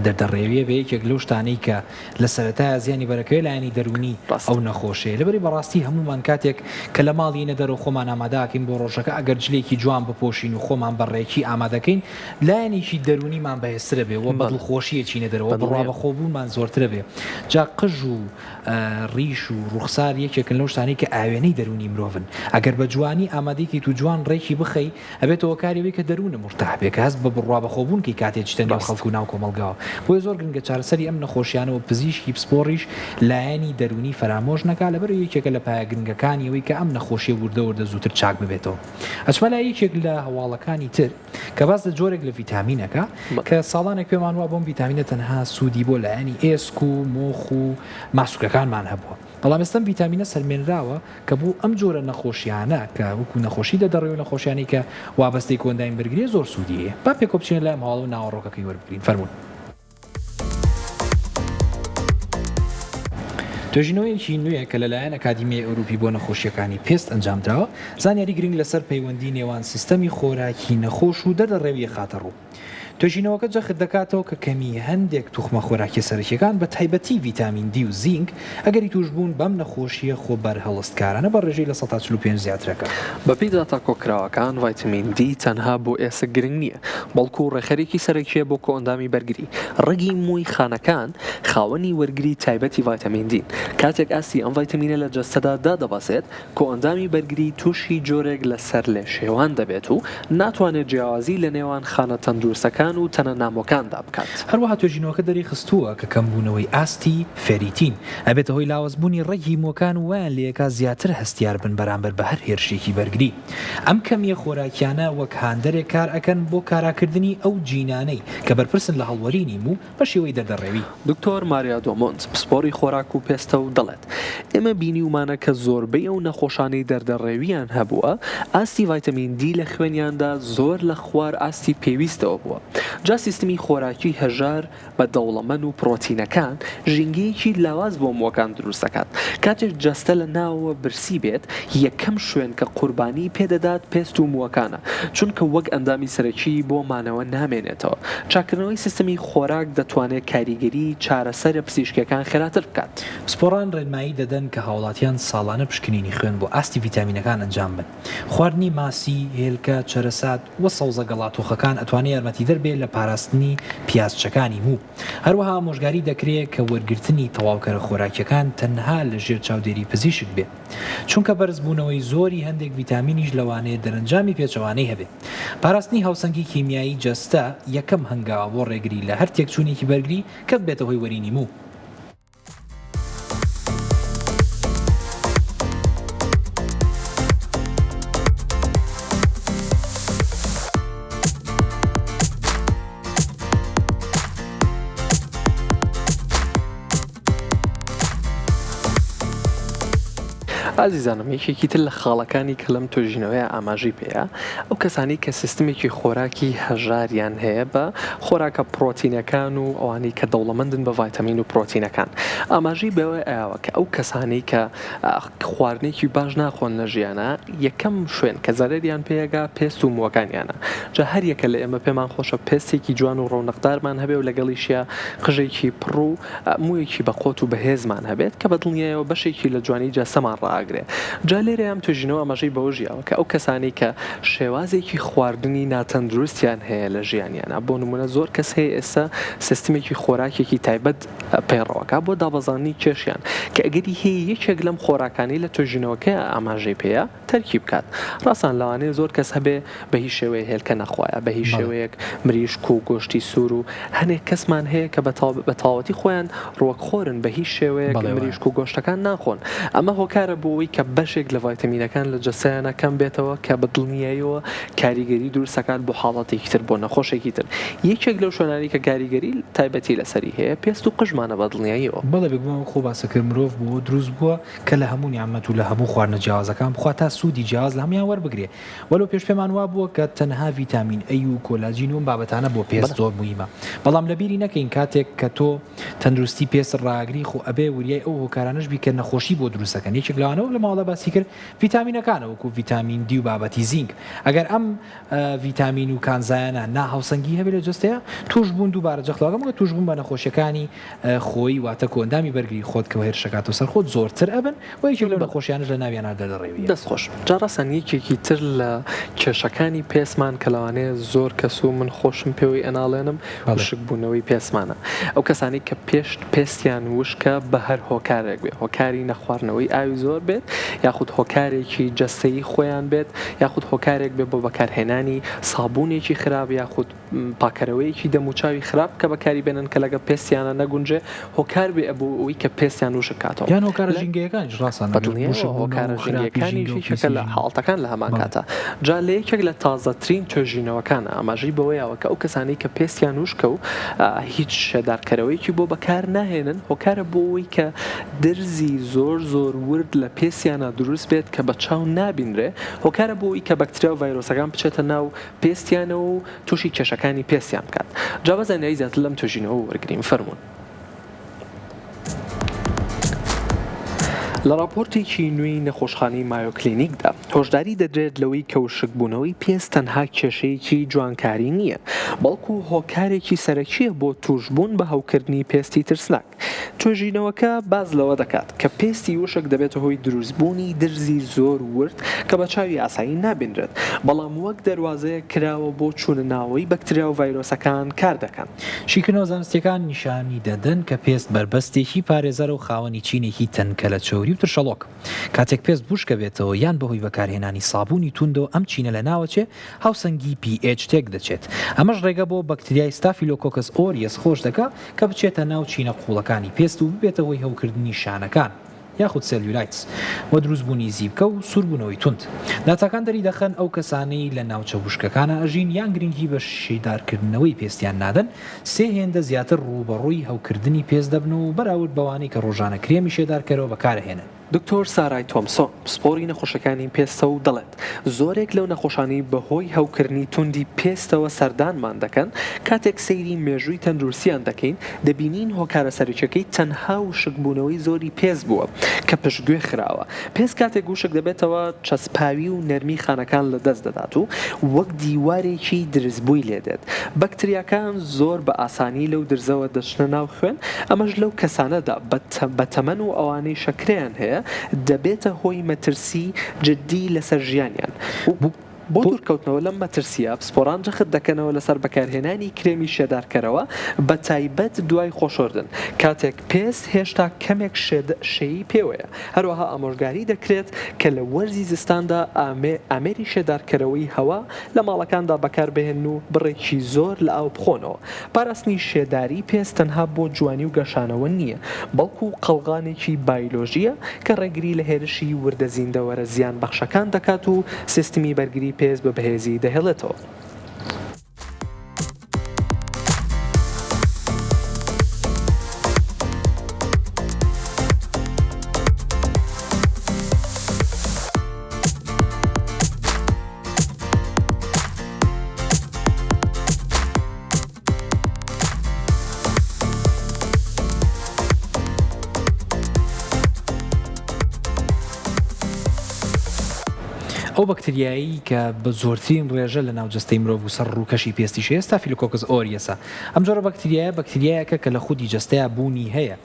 دەردە ڕێویە بێ یەکێک لەو شتانەی کە لە سەرەتایە زیانی بەرەکەوێ لایەنی دەروونی ئەو نەخۆشەیە لەبەری بەڕاستی هەموومان کاتێک کە لە ماڵ یینە دەرەوە خۆمان ئامادەکەین بۆ ڕۆژەکە ئەگەر جلێکی جوان بپۆشین و خۆمان بە ڕێکی ئامادەکەین لایەنێکی دەروونیمان بەهێزترە بێ و بە دڵخۆشی ئەچینە دەرەوە بڕوا بەخۆبوونمان زۆرترە بێ جا قژ و ڕیش و ڕوخسار یەکێکن لەو شتانەی کە ئاوێنەی دەروونی مرۆڤن. ئەگەر بە جوانی ئامادەی کەیت و جوان ڕێکی بخەی، ئەبێتە هۆکاری ئەوەی کە دەروونە مورتاح بێ، کە هەست بە بڕوا بەخۆبوون کەی کاتێ چیتە نێو ڕاست. خەڵک و ناو کۆمەڵگاوە. بۆیە زۆر گرنگە چارەسەری ئەم نەخۆشیانە و پزیشکی پسپۆڕیش لایەنی دەروونی فەرامۆش نەکا، لەبەرئەوەی یەکێکە لە پایە گرنگەکانی ئەوەی کە ئەم نەخۆشیە وردە وردە زووتر چاک ببێتەوە. ئەچمە لای یەکێک لە هەواڵەکانی تر کە باس لە جۆرێک لە ڤیتامینەکە کە ساڵانێک پێمان وابوو ئەم ڤیتامینە تەنها سوودی بۆ لایەنی ئێسک و مۆخ و ماسولکەکانمان هەبووە، بەڵام ئێستا ئەم ڤیتامینە سەلمێنراوە کە بۆ ئەم جۆرە نەخۆشیانە کە وەکو نەخۆشی دەدەڕێ و نەخۆشیانەی کە وابەستەی کۆئەندامی بەرگریە زۆر سوودی هەیە. با پێکەوە بچینە لای ئەم هەواڵە و ناوەڕۆکەکەی وەربگرین. فەرموون. توێژینەوەیەکی نوێ کە لەلایەن ئەکادیمیای ئەوروپی بۆ نەخۆشییەکانی پێست ئەنجامدراوە، زانیاری گرنگ لەسەر پەیوەندی نێوان سیستەمی خۆراکی نەخۆش و دەردەڕێوی ئەخاتەڕوو. توێژینەوەکە جەخت دەکاتەوە کە کەمیی هەندێک توخمە خۆراکییە سەرەکییەکان بە تایبەتی ڤیتامین دی و زینک، ئەگەری تووشبوون بەم نەخۆشییە خۆبەرهەڵستکارانە بە ڕێژەی 45% زیاتر ئەکات. بەپێی داتا کۆکراوەکان، ڤایتامین دی تەنها بۆ ئێسک گرنگ نییە، بەڵکو ڕێکخەرێکی سەرەکییە بۆ کۆئەندامی بەرگری. ڕەگی مووی خانەکان خاوەنی وەرگری تایبەتی ڤایتامین دین. کاتێک ئاستی ئەم ڤایتامینە لە جەستەدا دادەبەزێت، کۆئەندامی بەرگری تووشی جۆرێک لە سەرلێشێوان دەبێت و ناتوانێت جیاوازی لە نێوان خانە تەندروستەکان و تەنە نامۆکاندا بکات. هەروەها توێژینەوەکە دەریخستووە کە کەمبوونەوەی ئاستی، فێریتین، ئەبێتە هۆی لاوازبوونی ڕەگی مووەکان و وایان لێیەکا زیاتر هەستیار بن بەرامبەر بە هەر هێرشێکی بەرگری. ئەم کەمییە خۆراکیانە وەک هاندەرێک کار ئەکەن بۆ کاراکردنی ئەو جینانەی کە بەرپرسن لە هەڵوەرینی موو بە شێوەی دەردەڕێوی. دکتۆر ماریا دۆمۆنت، پسپۆڕی خۆراک و پێستە و دەڵێت، ئێمە بینیومانە کە زۆربەی ئەو نەخۆشانەی دەردەڕێوییان هەبووە، ئاستی ڤایتامین دی لە خوێنیاندا زۆر لە خوار ئاستی پێویستەوە بووە. جا سیستمی خۆراکی هەژار بە دەوڵەمەن و پڕۆتینەکان، ژینگەیەکی لاواز بۆ مووەکان دروست دەکات. کاتێک جەستە لە ناوەوە برسی بێت، یەکەم شوێن کە قوربانی پێدەدات پێست و مووەکانە، چونکە وەک ئەندامی سەرەکی بۆ مانەوە نامێنێتەوە. چاککردنەوەی سیستمی خۆراک دەتوانێت کاریگەریی چارەسەرە پزیشکییەکان خێراتر بکات. پسپۆڕان ڕێنمایی دەدەن کە هاوڵاتیان ساڵانە پشکنینی خوێن بۆ ئاستی ڤیتامینەکان ئەنجام بەن. خواردنی ماسی، هێلکە، چەرەسات، و سەوزە گەڵاتۆخەکان ئەتوانێ یارمەتیدەر بێ لە پاراستنی پیازچەکانی موو. هەروەها ئامۆژگاری دەکرێ کە وەرگرتنی تەواوکەرە خۆراکیەکان تەنها لە ژێر چاودێری پزیشک بێ. چونکە بەرزبوونەوەی زۆری هەندێک ڤیتامینیش لەوانەیە دەرەنجامی پێچەوانەی هەبێ. پاراستنی هاوسەنگی کیمیایی جەستە یەکەم هەنگاوە بۆ ڕێگری لە هەر تێکچوونێکی بەرگری کە ببێتە هۆی وەرینی موو. ئازیزانم یەکێکی تر لە خاڵەکانی کە لەم توێژینەوەیە ئاماژەی پێیە ئەو کەسانەی کە سیستمێکی خۆراکی هەژاریان هەیە بە خۆراکە پڕۆتینەکان و ئەوانەی کە دەوڵەمەندن بە ڤایتامین و پڕۆتینەکان ئاماژەی بەوە ئەیاوە کە ئەو کەسانەی کە خواردنێکی باش ناخۆن لە ژیانا یەکەم شوێن کە زەرەریان پێگا پێست و مووەکانیانە جا هەر یەکە لە ئێمە پێمان خۆشە پێستێکی جوان و ڕەونەقدارمان هەبێ و لەگەڵیشیا قژێکی پڕ و موویەکی بە قوت و بەهێزمان هەبێت کە بە دڵنیایەوە بەشێکی لە جوانی جەستەمان ڕائەگرێ. جا لێرەیا ئەم توێژینەوە ئاماژەی بەوەش یاوە کە ئەو کەسانەی کە شێوازێکی خواردنی ناتەندروستیان هەیە لە ژیانیانا بۆ نموونە زۆر کەس هەیە ئێستا سیستمێکی خۆراکێکی تایبەت پەیڕەوەکا بۆ دابەزاندنی کێشیان کە ئەگەری هەیە یەکێک لەم خۆراکانەی لە توێژینەوەکەیا ئاماژەی پێیە تەرکی بکات. ڕاستان لەوانەیە زۆر کەس هەبێ بە هیچ شێوەیە هێلکە نەخوایە، بە هیچ شێوەیەک مریشک و گۆشتی سوور و هەنێک کەسمان هەیە کە بە تەواوەتی خۆیان ڕووەک خۆرن بە هیچ شێوەیەک مریشک و گۆشتەکان ناخۆن. ئەمە هۆکارە بۆ ئەوەی کە بەشێک لە ڤایتەمینەکان لە جەستەیانا کەم بێتەوە کە بە دڵنیاییەوە کاریگەری دروست دەکات بۆ حاڵەتێکی تر بۆ نەخۆشێکی تر. یەکێک لەو شوێنانەی کە کاریگەری تایبەتی لەسەری هەیە پێست و قژمانە بە دڵنیاییەوە. بەڵێ بێگومان وەک خۆ باسە کرد مرۆڤ بۆ دروست بووە کە لە هەموو نیعمەت و لە هەموو خواردنە جیاوازەکان بخوا تا سوودی جیاواز لە هەموویان وەربگرێ وەلو پێش پێمان وابووە کە تەنها ڤیتامین ئەی و کۆلاجین و ئەم بابەتانە بۆ پێست زۆر موهیمە بەڵام لەبیری نەکەین کاتێک کە تۆ تەندروستی پێست ڕاگری خۆ ئەبێ وریای ئەو هۆکارانەش بی کە نەخۆشی بۆ دروست ئەکەن یەکێک لەوانە وەک لە ماڵە باسی کرد ڤیتامینەکانە وەکو ڤیتامین دی و بابەتی زینک ئەگەر ئەم ڤیتامین و کانزایانە ناهاوسەنگی هەبێ لە جەستەیا توشبوون دووبارە جەخت لەوە ئەکەم کە توشبوون بە نەخۆشیەکانی خۆیی واتە کۆئەندامی بەرگری خۆت کە هێرشەکاتەوە سەر خۆت زۆرتر ئەبن و یەکێک لەو نەخۆشیانەش لە ناویانا دەردەڕێویە. دەست خۆش. جا ڕەسەن یەکێکی تر لە کێشەکانی پێستمان کە لەوانەیە زۆر کەس و من خۆشم پێوەی ئەناڵێنم وشک بوونەوەی پێستمانە ئەو کەسانەی کە. پێشت پێستیان وشکە بە هەر هۆکارێک بێ هۆکاری نەخواردنەوەی ئاوی زۆر بێت یاخود هۆکارێکی جەستەیی خۆیان بێت یاخود هۆکارێک بێت بۆ بەکارهێنانی سابوونێکی خراپ یاخود پاکەرەوەیەکی دەموچاوی خراپ کە بەکاری بێنن کە لەگەڵ پێستیانە نەگونجێ هۆکار بێ بۆ ئەوەی کە پێستیان وشک کاتەوە. یان هۆکارە ژینگەیەکانیش ڕاستە بە دڵنیایەوە هۆکارە ژینگەیەکانیش یەکێکە لە حاڵەتەکان لە هەمان کاتا. جا لە یەکێک لە تازەترین توێژینەوەکان ئاماژەی بەوەیاوە کە ئەو کەسانەی کە پێستیان وشکە و هیچ شێدارکەرەوەیەکی بۆ بەکار ناهێنن هۆکارە بۆ ئەوەی کە درزی زۆر زۆر ورد لە پێستیانا دروست بێت کە بە چاو نابینرێ هۆکارە بۆ ئەوەی کە بەکتریا و ڤایرۆسەکان بچێتە ناو پێستیانەوە و تووشی کێشەکانی پێستیان بکات. جا با زانیاری زیاتر لەم توێژینەوە وەرگرین فەرموون. لە ڕاپۆرتێکی نوێی نەخۆشخانەی مایۆ کلینیکدا هۆشداری دەدرێت لەوەی کە وشکبوونەوەی پێست تەنها کێشەیەکی جوانکاری نییە، بەڵکو هۆکارێکی سەرەکییە بۆ تووشبوون بە هەوکردنی پێستی ترسناک. توێژینەوەکە باس لەوە دەکات کە پێستی وشک دەبێتە هۆی دروستبوونی درزی زۆر ورد کە بە چاوی ئاسایی نابینرێت، بەڵام وەک دەروازەیەک کراوە بۆ چوونە ناوەوەی بەکتریا و ڤایرۆسەکان کاردەکەن. شیکردنەوە زانستییەکان نیشانی دەدەن کە پێست بەربەستێکی پارێزەرە و خاوەنی چینێکی تەنکە لە چەوری و ترشەڵۆک. کاتێک پێست وشکەبێتەوە یان بەهۆی بەکارهێنانی سابوونی توندەوە ئەم چینە لەناوەچێ، هاوسەنگی pH تێکدەچێت. ئەمەش ڕێگە بۆ بەکتریای Staphylococcus aureus خۆش دەکا کە بچێتە ناو چینە قووڵەکانی پێست و ببێتە هۆی هەوکردنی شانەکان یاخود cellulitis و دروستبوونی زیپکە و سووربوونەوەی توند. داتاکان دەریدەخەن ئەو کەسانەی لە ناوچە وشکەکانا ئەژین یان گرنگی بە شیدارکردنەوەی پێستیان نادەن سێ هێندە زیاتر ڕووبەڕووی هەوکردنی پێست دەبن و بەراورد بەوانەی کە ڕۆژانە کرێمی شێدارکەرەوە بەکارئەهێنن. دکتۆر سارای تۆمسۆن، پسپۆڕی نەخۆشەکانی پێستە و دەڵێت، زۆرێک لەو نەخۆشانەی بەهۆی هەوکردنی توندی پێستەوە سەردانمان دەکەن، کاتێک سەیری مێژووی تەندروستیان دەکەین، دەبینین هۆکارە سەرەکیەکەی تەنها وشکبوونەوەی زۆری پێست بووە کە پشتگوێ خراوە. پێست کاتێک وشک دەبێتەوە چەسپاوی و نەرمی خانەکان لەدەست دەدات و وەک دیوارێکی درزبووی لێدێت. بەکتریاکان زۆر بە ئاسانی لەو درزەوە دەچنە ناو خوێن، ئەمەش لەو کەسانەدا بە تەمەن و ئەوانەی شەکرەیان هەیە دەبێتە هۆی مەترسی جددی لەسەر ژیانیان و بۆ دوورکەوتنەوە لەم مەترسییە پسپۆڕان جەخت دەکەنەوە لەسەر بەکارهێنانی کرێمی شێدارکەرەوە بەتایبەت دوای خۆشۆردن کاتێک پێست هێشتا کەمێک شێی پێوەیە، هەروەها ئامۆژگاری دەکرێت کە لە وەرزی زستاندا ئامێری شێدارکەرەوەی هەوا لە ماڵەکاندا بەکاربهێنن و بڕێکی زۆر لە ئاو بخۆنەوە. پاراستنی شێداری پێست تەنها بۆ جوانی و گەشانەوە نییە، بەڵکو قەڵغانێکی بایلۆژییە کە ڕێگری لە هێرشی وردە زیندەوەرە زیانبەخشەکان دەکات و سیستمی بەرگری پێست بە بەهێزی دەهێڵێتەوە. ئەو بەکتریایەی کە بە زۆرترین ڕێژە لە ناو جەستەی مرۆڤ و سەر ڕووکەشی پێستیش هەیە Staphylococcus aureus ە. ئەم جۆرە بەکتریایە بەکتریایەکە کە لە خودی جەستەیا بوونی هەیە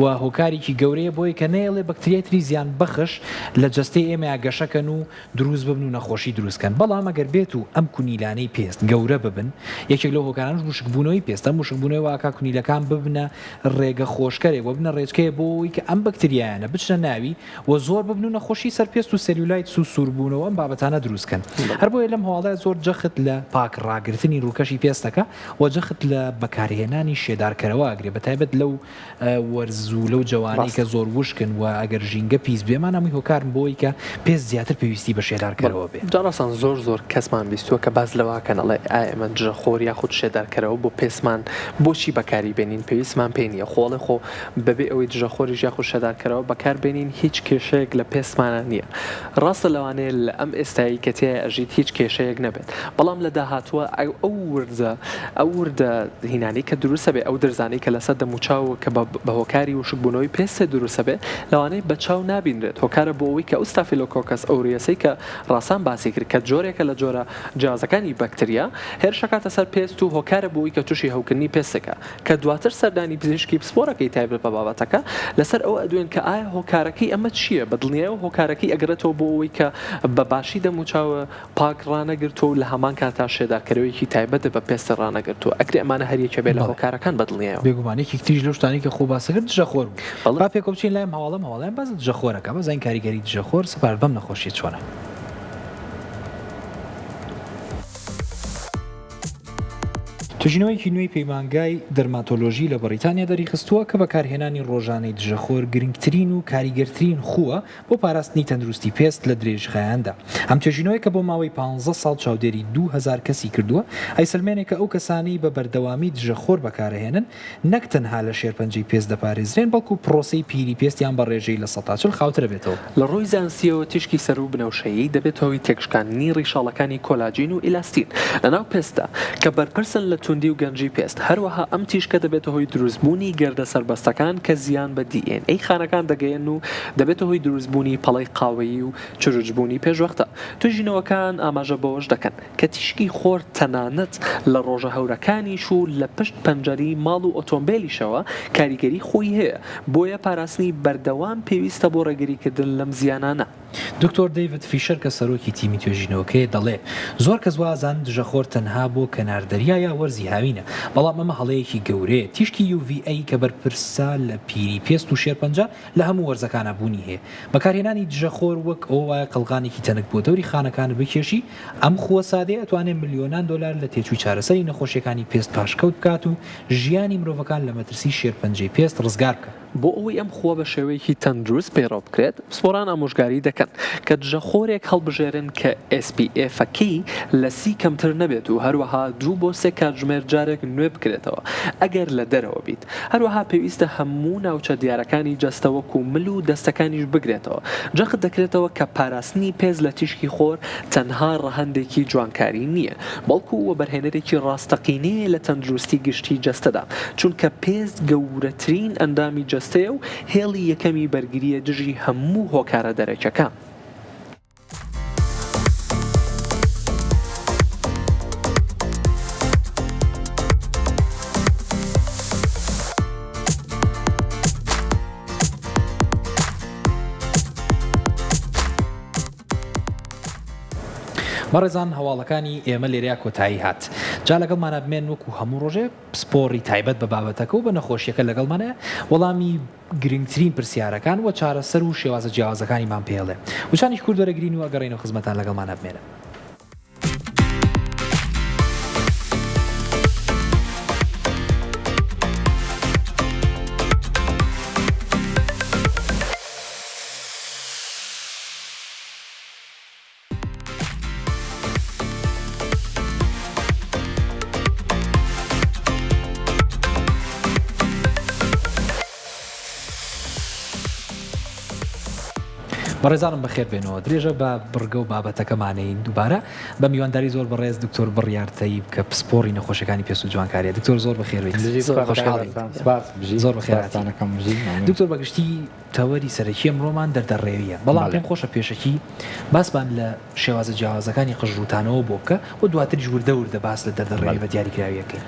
و هۆکارێکی گەورەیە بۆی کە نەیەڵێ بەکتریای تری زیانبەخش لە جەستەی ئێمەیا گەشەکەن و دروست ببن و نەخۆشی دروست کەن، بەڵام ئەگەر بێت و ئەم کونیلانەی پێست گەورە ببن، یەکێک لەو هۆکارانەش وشکبوونەوەی پێستە، ئەم وشکبوونەوەی وا ئەکا کونیلەکان ببنە ڕێگە خۆشکەرێک و ببنە ڕێچکەیە بۆ ئەوەی کە ئەم بەکتریایانە بچنە ناوی و زۆر ببن و نەخۆشی سەر پێست و cellulitis و سووربوونەوە ئەم بابەتانە دروست کەن. هەر بۆیە لەم هەواڵە زۆر جەخت لە پاک ڕاگرتنی ڕووکەشی پێست ئەکا و جەخت لە بەکارهێنانی شێدارکەرەوە ئەگرێ بەتایبەت لەو وەرز و لەو جەوانەی کە زۆر وشکن و ئەگەر ژینگە پیس بێ ئەمانە هەمووی هۆکارن بۆ ئەوەی کە پێست زیاتر پێویستی بە شێدارکەرەوە بێ. جا ڕاستان زۆر زۆر کەسمان بیستووە کە باس لەوە ئەکەن ئەڵێ ئایا ئێمە دژە خۆر یاخود شێدارکەرەوە بۆ پێستمان بۆچی بەکاری بێنین پێویستمان پێی نییە خۆ ئەڵێ خۆ بەبێ ئەوەی دژە خۆریش یاخود شێدارکەرەوە بەکار بێنین هیچ کێشەیەک لە پێستمانا نییە ڕاستە لەوانەیە لە ئەم ئێستایەی کە تیایا ئەژیت هیچ کێشەیەک نەبێت بەڵام لە داهاتووە ئەو وردە ئەو وردە هینانەی کە دروست ئەبێ ئەو درزانەی کە لەسەر دەموچاو کە بە هۆکاری وشکبوونەوەی پێستێ دروست ئەبێ لەوانەیە بە چاو نابینرێت هۆکارە بۆ ئەوەی کە ئەو Staphylococcus aureus ەی کە ڕاسان باسی کرد کە جۆرێکە لە جۆرە جیاوازەکانی بەکتریا هێرشەکاتە سەر پێست و هۆکارە بۆ ئەوەی کە تووشی هەوکردنی پێستەکە کە دواتر سەردانی پزیشکی پسپۆرەکەی تایبەت بە بابەتەکە لەسەر ئەوە ئەدوێن کە ئایا هۆکارەکەی ئەمە چییە بە دڵنیایەوە هۆکارەکەی ئەگەڕێتەوە بۆ ئەوەی کە بە باش. باشی دەموچاوە پاک ڕانەگرتووە و لە هەمان کاتا شێدارکەرەوەیەکی تایبەتت بە پێستت ڕانەگرتووە، ئەکرێ ئەمانە هەر یەکێ بێ لە هۆکارەکان بە دڵنیایەوە. بێگومان یەکێک تریش لەو شتانەی کە خۆ باسەکرد دژەخۆر بوو. بەڵێ. با پێکەوە بچین لای ئەم هەواڵە، ئەم هەواڵەیان باس لە دژەخۆر ئەکا، با بزانین کاریگەری دژەخۆر سەبارەت بەم نەخۆشییە چۆنە. توێژینەوەیەکی نوێی پەیمانگای دەرماتۆلۆژی لە بەڕیتانیا دەریخستووە کە بەکارهێنانی ڕۆژانەی دژەخۆر گرنگترین و کاریگەرترین خووە بۆ پاراستنی تەندروستی پێست لە درێژخایەندا. ئەم توێژینەوەیە کە بۆ ماوەی پانزە ساڵ چاودێری 2000 کەسی کردووە، ئەیسەلمێنێ کە ئەو کەسانەی بە بەردەوامی دژەخۆر بەکارئەهێنن نەک تەنها لە شێرپەنجەی پێست دەپارێزرێن، بەڵکو پڕۆسەی پیری پێستیان بە ڕێژەی 40% خاوتر ئەبێتەوە. لە ڕووی زانستییەوە تیشکی سەروو بنەوشەیی دەبێتە هۆی تێکشکاندنی ڕیشاڵەکانی کۆلاجین و ئیلاستین لەناو پێستدا کە بەرپرسن لە توندی و گەنجی پێست، هەروەها ئەم تیشکە دەبێتە هۆی دروستبوونی گەردە سەربەستەکان کە زیان بە دی ئێن ئەی خانەکان دەگەیەنن و دەبێتە هۆی دروستبوونی پەڵەی قاوەیی و چروچبوونی پێشوەختە. توێژینەوەکان ئاماژە بەوەش دەکەن کە تیشکی خۆر تەنانەت لە ڕۆژە هەورەکانیش و لە پشت پەنجەرەی ماڵ و ئۆتۆمبێلیشەوە کاریگەری خۆی هەیە، بۆیە پاراستنی بەردەوام پێویستە بۆ ڕێگریکردن لەم زیانانە. دکتۆر دەیڤد فیشەر کە سەرۆکی تیمی توێژینەوەکەیە دەڵێ، زۆر کەس وائەزانن دژەخۆر تەنها بۆ کەنار دەریا یا وەرزی هاوینە، بەڵام ئەمە هەڵەیەکی گەورەیە، تیشکی UVA کە بەرپرسە لە پیری پێست و شێرپەنجە لە هەموو وەرزەکانا بوونی هەیە. بەکارهێنانی دژەخۆر وەک ئەوە وایە قەڵغانێکی تەنک بۆ دەوری خانەکانت بکێشی، ئەم خووە سادەیە ئەتوانێ ملیۆنان دۆلار لە تێچووی چارەسەری نەخۆشیەکانی پێست پاشکەوت بکات و ژیانی مرۆڤەکان لە مەترسی شێرپەنجەی پێست ڕزگار بکات. بۆ ئەوەی ئەم خووە بە شێوەیەکی تەندروست پەیڕەو بکرێت، پسپۆڕان ئامۆژگاری دەکەن کە دژەخۆرێک هەڵبژێرن کە SPF ەکەی لە 30 کەمتر نەبێت و هەروەها دوو بۆ سێ کاتژمێر جارێک نوێ بکرێتەوە ئەگەر لە دەرەوە بیت. هەروەها پێویستە هەموو ناوچە دیارەکانی جەستە وەکو مل و دەستەکانیش بگرێتەوە. جەخت دەکرێتەوە کە پاراستنی پێست لە تیشکی خۆر تەنها ڕەهەندێکی جوانکاری نییە، بەڵکو وەبەرهێنەرێکی ڕاستەقینەیە لە تەندروستی گشتی جەستەدا، چونکە پێست گەورەترین ئەندامی جەستەیە و هێڵی یەکەمی بەرگرییە دژی هەموو هۆکارە دەرەکیەکان. بەڕێزان هەواڵەکانی ئێمە لێرەیا کۆتایی هات جا لەگەڵمانە بمێن وەکو هەموو ڕۆژێ پسپۆڕی تایبەت بە بابەتەکە و بە نەخۆشیەکە لەگەڵمانە وەڵامی گرنگترین پرسیارەکان و چارەسەر و شێوازە جیاوازەکانیمان پێڵێ وچانیش کورد وەرەگرین و ئەگەڕێینەوە خزمەتان لەگەڵمانە بمێنن. بەڕێزانم بەخێر بێنەوە درێژە بە بڕگە و بابەتەکەمانەین دووبارە بە میوانداری زۆر بەڕێز دکتۆر بڕیار تەیب کە پسپۆڕی نەخۆشیەکانی پێست و جوانکاریە دکتۆر زۆر بەخێر بێیت زۆر بەخێر دکتۆر بەگشتی تەوەری سەرەکی ئەمڕۆمان دەردەڕێوییە، بەڵام پێم خۆشە پێشەکی باسمان لە شێوازە جیاوازەکانی قژڕووتانەوە بۆ بکە و دواتریش وردە وردە باس لە دەردەڕێوی بە دیاریکراوی ئەکەین.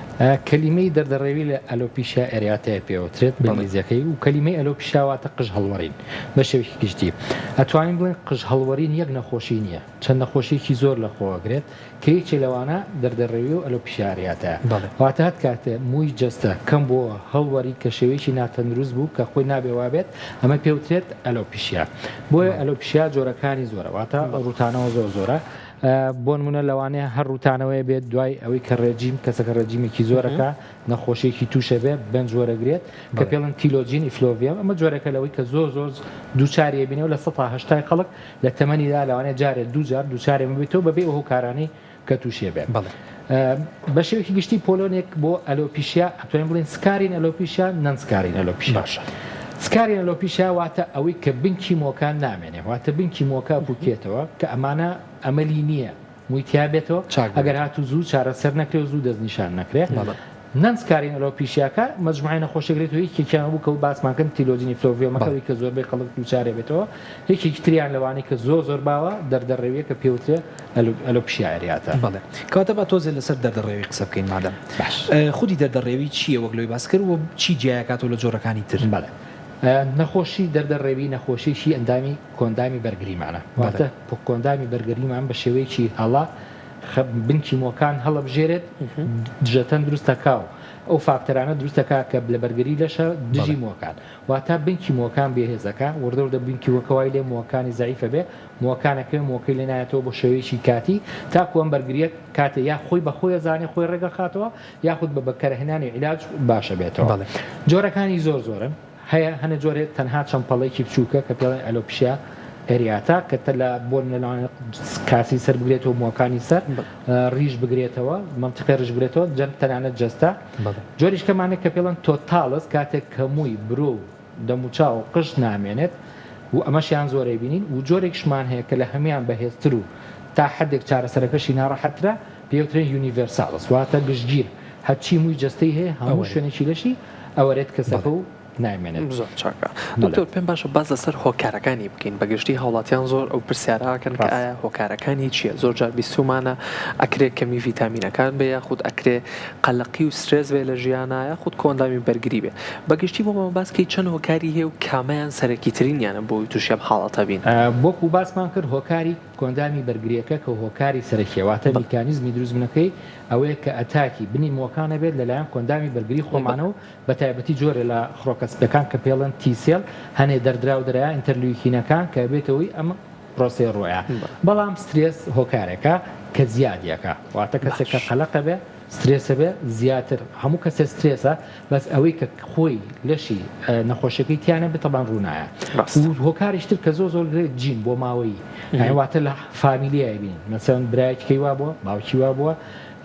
کەلیمەی دەردەڕێوی لە alopecia areata یە پێوترێت بە ئینگلیزیەکەی و کەلیمەی alopecia واتە قژ هەڵوەرین بە شێوەیەکی گشتی ئەتوانین بڵێین قژ هەڵوەرین یەک نەخۆشی نییە چەند نەخۆشیەکی زۆر لە خۆ ئەگرێت کە یەکێ لەوانە دەردەڕێوی و alopecia areata یە. واتە هەر کاتێ مووی جەستە کەم بۆوە هەڵوەری کە شێوەیەکی ناتەندروست بوو کە خۆی نابێ وابێت ئەمە پێوترێت alopecia. بۆیە alopecia جۆرەکانی زۆرە واتە ڕووتانەوە زۆر زۆرە. بۆنمونە لەوانەیە هەر ڕووتانەوەیە بێت دوای ئەوەی کە ڕێجیم کەسەکە ڕێجیمێکی زۆرەکە نەخۆشیەکی تووشە بێ بەنج وەرەگرێت کە پێڵن telogen effluvium ئەمە جۆرەکە لەوەی کە زۆر زۆر دووچاری بینەوە 80% خەڵک لە تەمەنیدا لەوانەیە جارێ دوو جار دووچارێ ببێتەوە بەبێ ئەو هۆکارانەی کە تووشێ بێت. بەڵێ. بە شێوەیەکی گشتی پۆلۆنێک بۆ alopecia ئەتوانین بڵێین scarring alopecia non scarring alopecia. باشە. scarring alopecia واتە ئەوەی کە بنکی مۆکان نامێنێ واتە بنکی مۆکە ئەپوکێتەوە کە ئەمانە ئەمەلی نییە مووی تیا بێتەوە چاک ئەگەر هاتوو زوو چارەسەر نەکرێ و زوو دەستنیشان نەکرێ. بەڵێ. non scarring alopecia کە مەجموعەی نەخۆشی گرێت و یەکێکیان بوو کە باسمان کرد telogen effluvium ەکە ئەوەی کە زۆربەی خەڵک دووچارێ بێتەوە یەکێکی تریان لەوانەی کە زۆر زۆر باوە دەردەڕێویە کە پێوترێ alopecia areata. بەڵێ کەواتە با تۆزێ لەسەر دەردەڕێوی قسە بکەین مادەم باش خودی دەردەڕێوی چییە وەک لەوەی باس کرد و چی جیایەکاتەوە لە جۆرەکانی تر؟ بەڵێ. نەخۆشی دەردە ڕێوی نەخۆشیی ئەندامی کۆندامی بەرگریمانە، واتە کۆندامی بەرگریمان بە شێوەیەکی هەڵە بنکی مۆکان هەڵەبژێرێت دژەتەن دروستەکا و ئەو فاکتەرانە دروستەکا کە لە بەرگری لەشە دژی مۆکان واتە بنکی مۆکان بێهێزەکە وردە وردە بنکی وەکە وای لێ مۆکانی زەعیفە بێ مۆکانەکەی مۆکەی لێ نایەتەوە بۆ شێوەیەکی کاتی تاکو ئەم بەرگریە کاتێ یا خۆی بە خۆی ئەزانێ خۆی ڕێگەخاتەوە یاخود بە بەکەرهێنانی عیلاج باشە بێتەوە. جۆرەکانی زۆر زۆرن هەیە هەنێ جۆرێ تەنها چەند پەڵێکی بچووکە کە پێڵێن alopecia areata کە تە لە بۆ لەوانەیە کاسی سەر بگرێتەوە مووەکانی سەر ڕیش بگرێتەوە مەنتیقەی ڕیش بگرێتەوە جەن تەنانەت جەستە جۆریش کەمانێک کە پێڵێن totalis کاتێک کە مووی برۆ و دەموچاو و قژ نامێنێت و ئەمەشیان زۆر ئەیبینین و جۆرێکشمان هەیە کە لە هەموان بەهێزتر و تا حەدێک چارەسەرەکەشی ناڕەحەتترە پێوترێن universalis واتە گشتگیر هەرچی مووی جەستەی هەیە هەموو شوێنێکی لەشی ئەوەرێت کەسەکە و نایمێنێت. زۆر چاکە دکتۆر پێم باشە باس لەسەر هۆکارەکانی بکەین بەگشتی هاوڵاتیان زۆر ئەو پرسیارە ئەکەن کە ئایا هۆکارەکانی چییە زۆر جار بیستومانە ئەکرێ کەمی ڤیتامینەکان بێ یاخود ئەکرێ قەلەقی و سترێس بێ لە ژیانا یاخود کۆئەندامی بەرگری بێ بەگشتی بۆمان باس کەی چەند هۆکاری هەیە و کامەیان سەرەکیترینیانە بۆی تووشی ئەم حاڵەتە بین؟ وەکو باسمان کرد هۆکاری کۆئەندامی بەرگریەکە کە هۆکاری سەرەکیە واتە میکانیزمی دروستبونەکەی ئەوەیە کە attack ی بنی موەکان ئەبێت لەلایەن کۆئەندامی بەرگری خۆمانەوە بەتایبەتی جۆرێ لە خڕۆکە سپیەکان کە پێڵێن T cell هەنێ دەردراو دەرەیا interleukin ەکان کە ئەبێتە هۆی ئەم پرۆسەیە ڕوئەیا بەڵام سترێس هۆکارێکە کە زیادیەکا واتە کەسێک کە قەلەقە بێ سترێسە بێ زیاتر هەموو کەسێ سترێسە بەس ئەوەی کە خۆی لەشی نەخۆشیەکەی تیا نەبێ تەبان ڕوونایە و هۆکاریش تر کە زۆر زۆر گرێ جین بۆ ماوەیی یانی واتە لە فامیلیای بین مەسەن برایەکی وا بووە باوکی وا بووە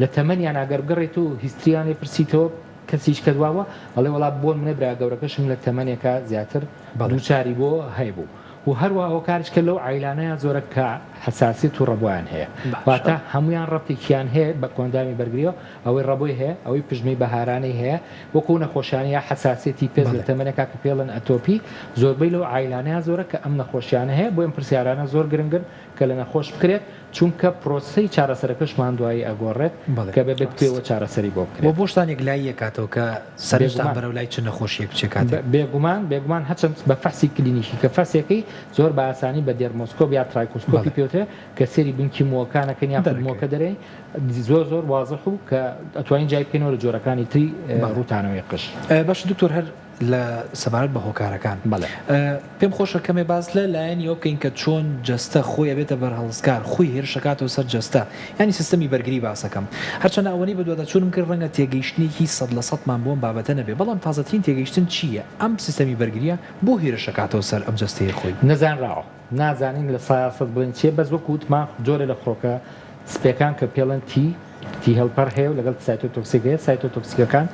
لە تەمەنیان ئەگەر بگەڕێیت و history یان لێ پرسیتەوە کەسیش کە وا بووە ئەڵێ وەڵا بۆ منە برا گەورەکەشم لە تەمەنێکا زیاتر دووچاری بۆ هەیبوو و هەروەها هۆکاریش کە لەو عایلانەیا زۆرە کە حەساسیەت و ڕەبۆیان هەیە واتە هەموویان ڕەبتێکیان هەیە بە کۆئەندامی بەرگریەوە ئەوەی ڕەبۆی هەیە ئەوەی پژمەی بەهارانەی هەیە وەکو نەخۆشیانە یا حەساسیەتی پێست لە تەمەنێکا کە پێڵێن atopy زۆربەی لەو عایلانەیا زۆرە کە ئەم نەخۆشیانە هەیە بۆیە ئەم پرسیارانە زۆر گرنگن کە لە نەخۆش بکرێت چونکە پرۆسەی چارەسەرەکەشمان دوایی ئەگۆڕێت کە بەبێت پێوە چارەسەری بۆ بکرێت. وە بۆشتان یەکلایی ئەکاتەوە کە سەرنجتان بەرەو لای چ نەخۆشیەک بچێ کاتێک. بێگومان بێگومان هەرچەند بە فەحسی کلینیکی کە فەحسێکەی زۆر بە ئاسانی بە dermoscope یا trichoscope ی پێوترێ کە سێری بنکی مووەکان ئەکەین یاخود مووەکە دەرێین زۆر زۆر وازح و کە ئەتوانین جیای بکەینەوە لە جۆرەکانی تری ڕووتانەوەی قژ. باشە دکتۆر هەر لە سەبارەت بە هۆکارەکان بەڵێ. پێم خۆشە کەمێ باس لە لایەنی ئەوە بکەین کە چۆن جەستە خۆی ئەبێتە بەرهەڵستکار، خۆی هێرش ئەکاتەوە سەر جەستە، یانی سیستەمی بەرگری باسەکەم. هەرچەندە ئەوەنەی بەدواداچوونم کرد ڕەنگە تێگەیشتنێکی 100% مان بۆ ئەم بابەتە نەبێ، بەڵام تازەترین تێگەیشتن چی یە؟ ئەم سیستەمی بەرگرییە بۆ هێرش ئەکاتەوە سەر ئەم جەستەیە خۆی؟ نەزانراوە. نازانین 100% بڵێین چیە، بەس وەکو وتمان جۆرێ لە خڕۆکە سپیەکان کە پێڵێن T، T helper هەیە و لەگەڵ cytotoxic هەیە، cytotoxic ەکان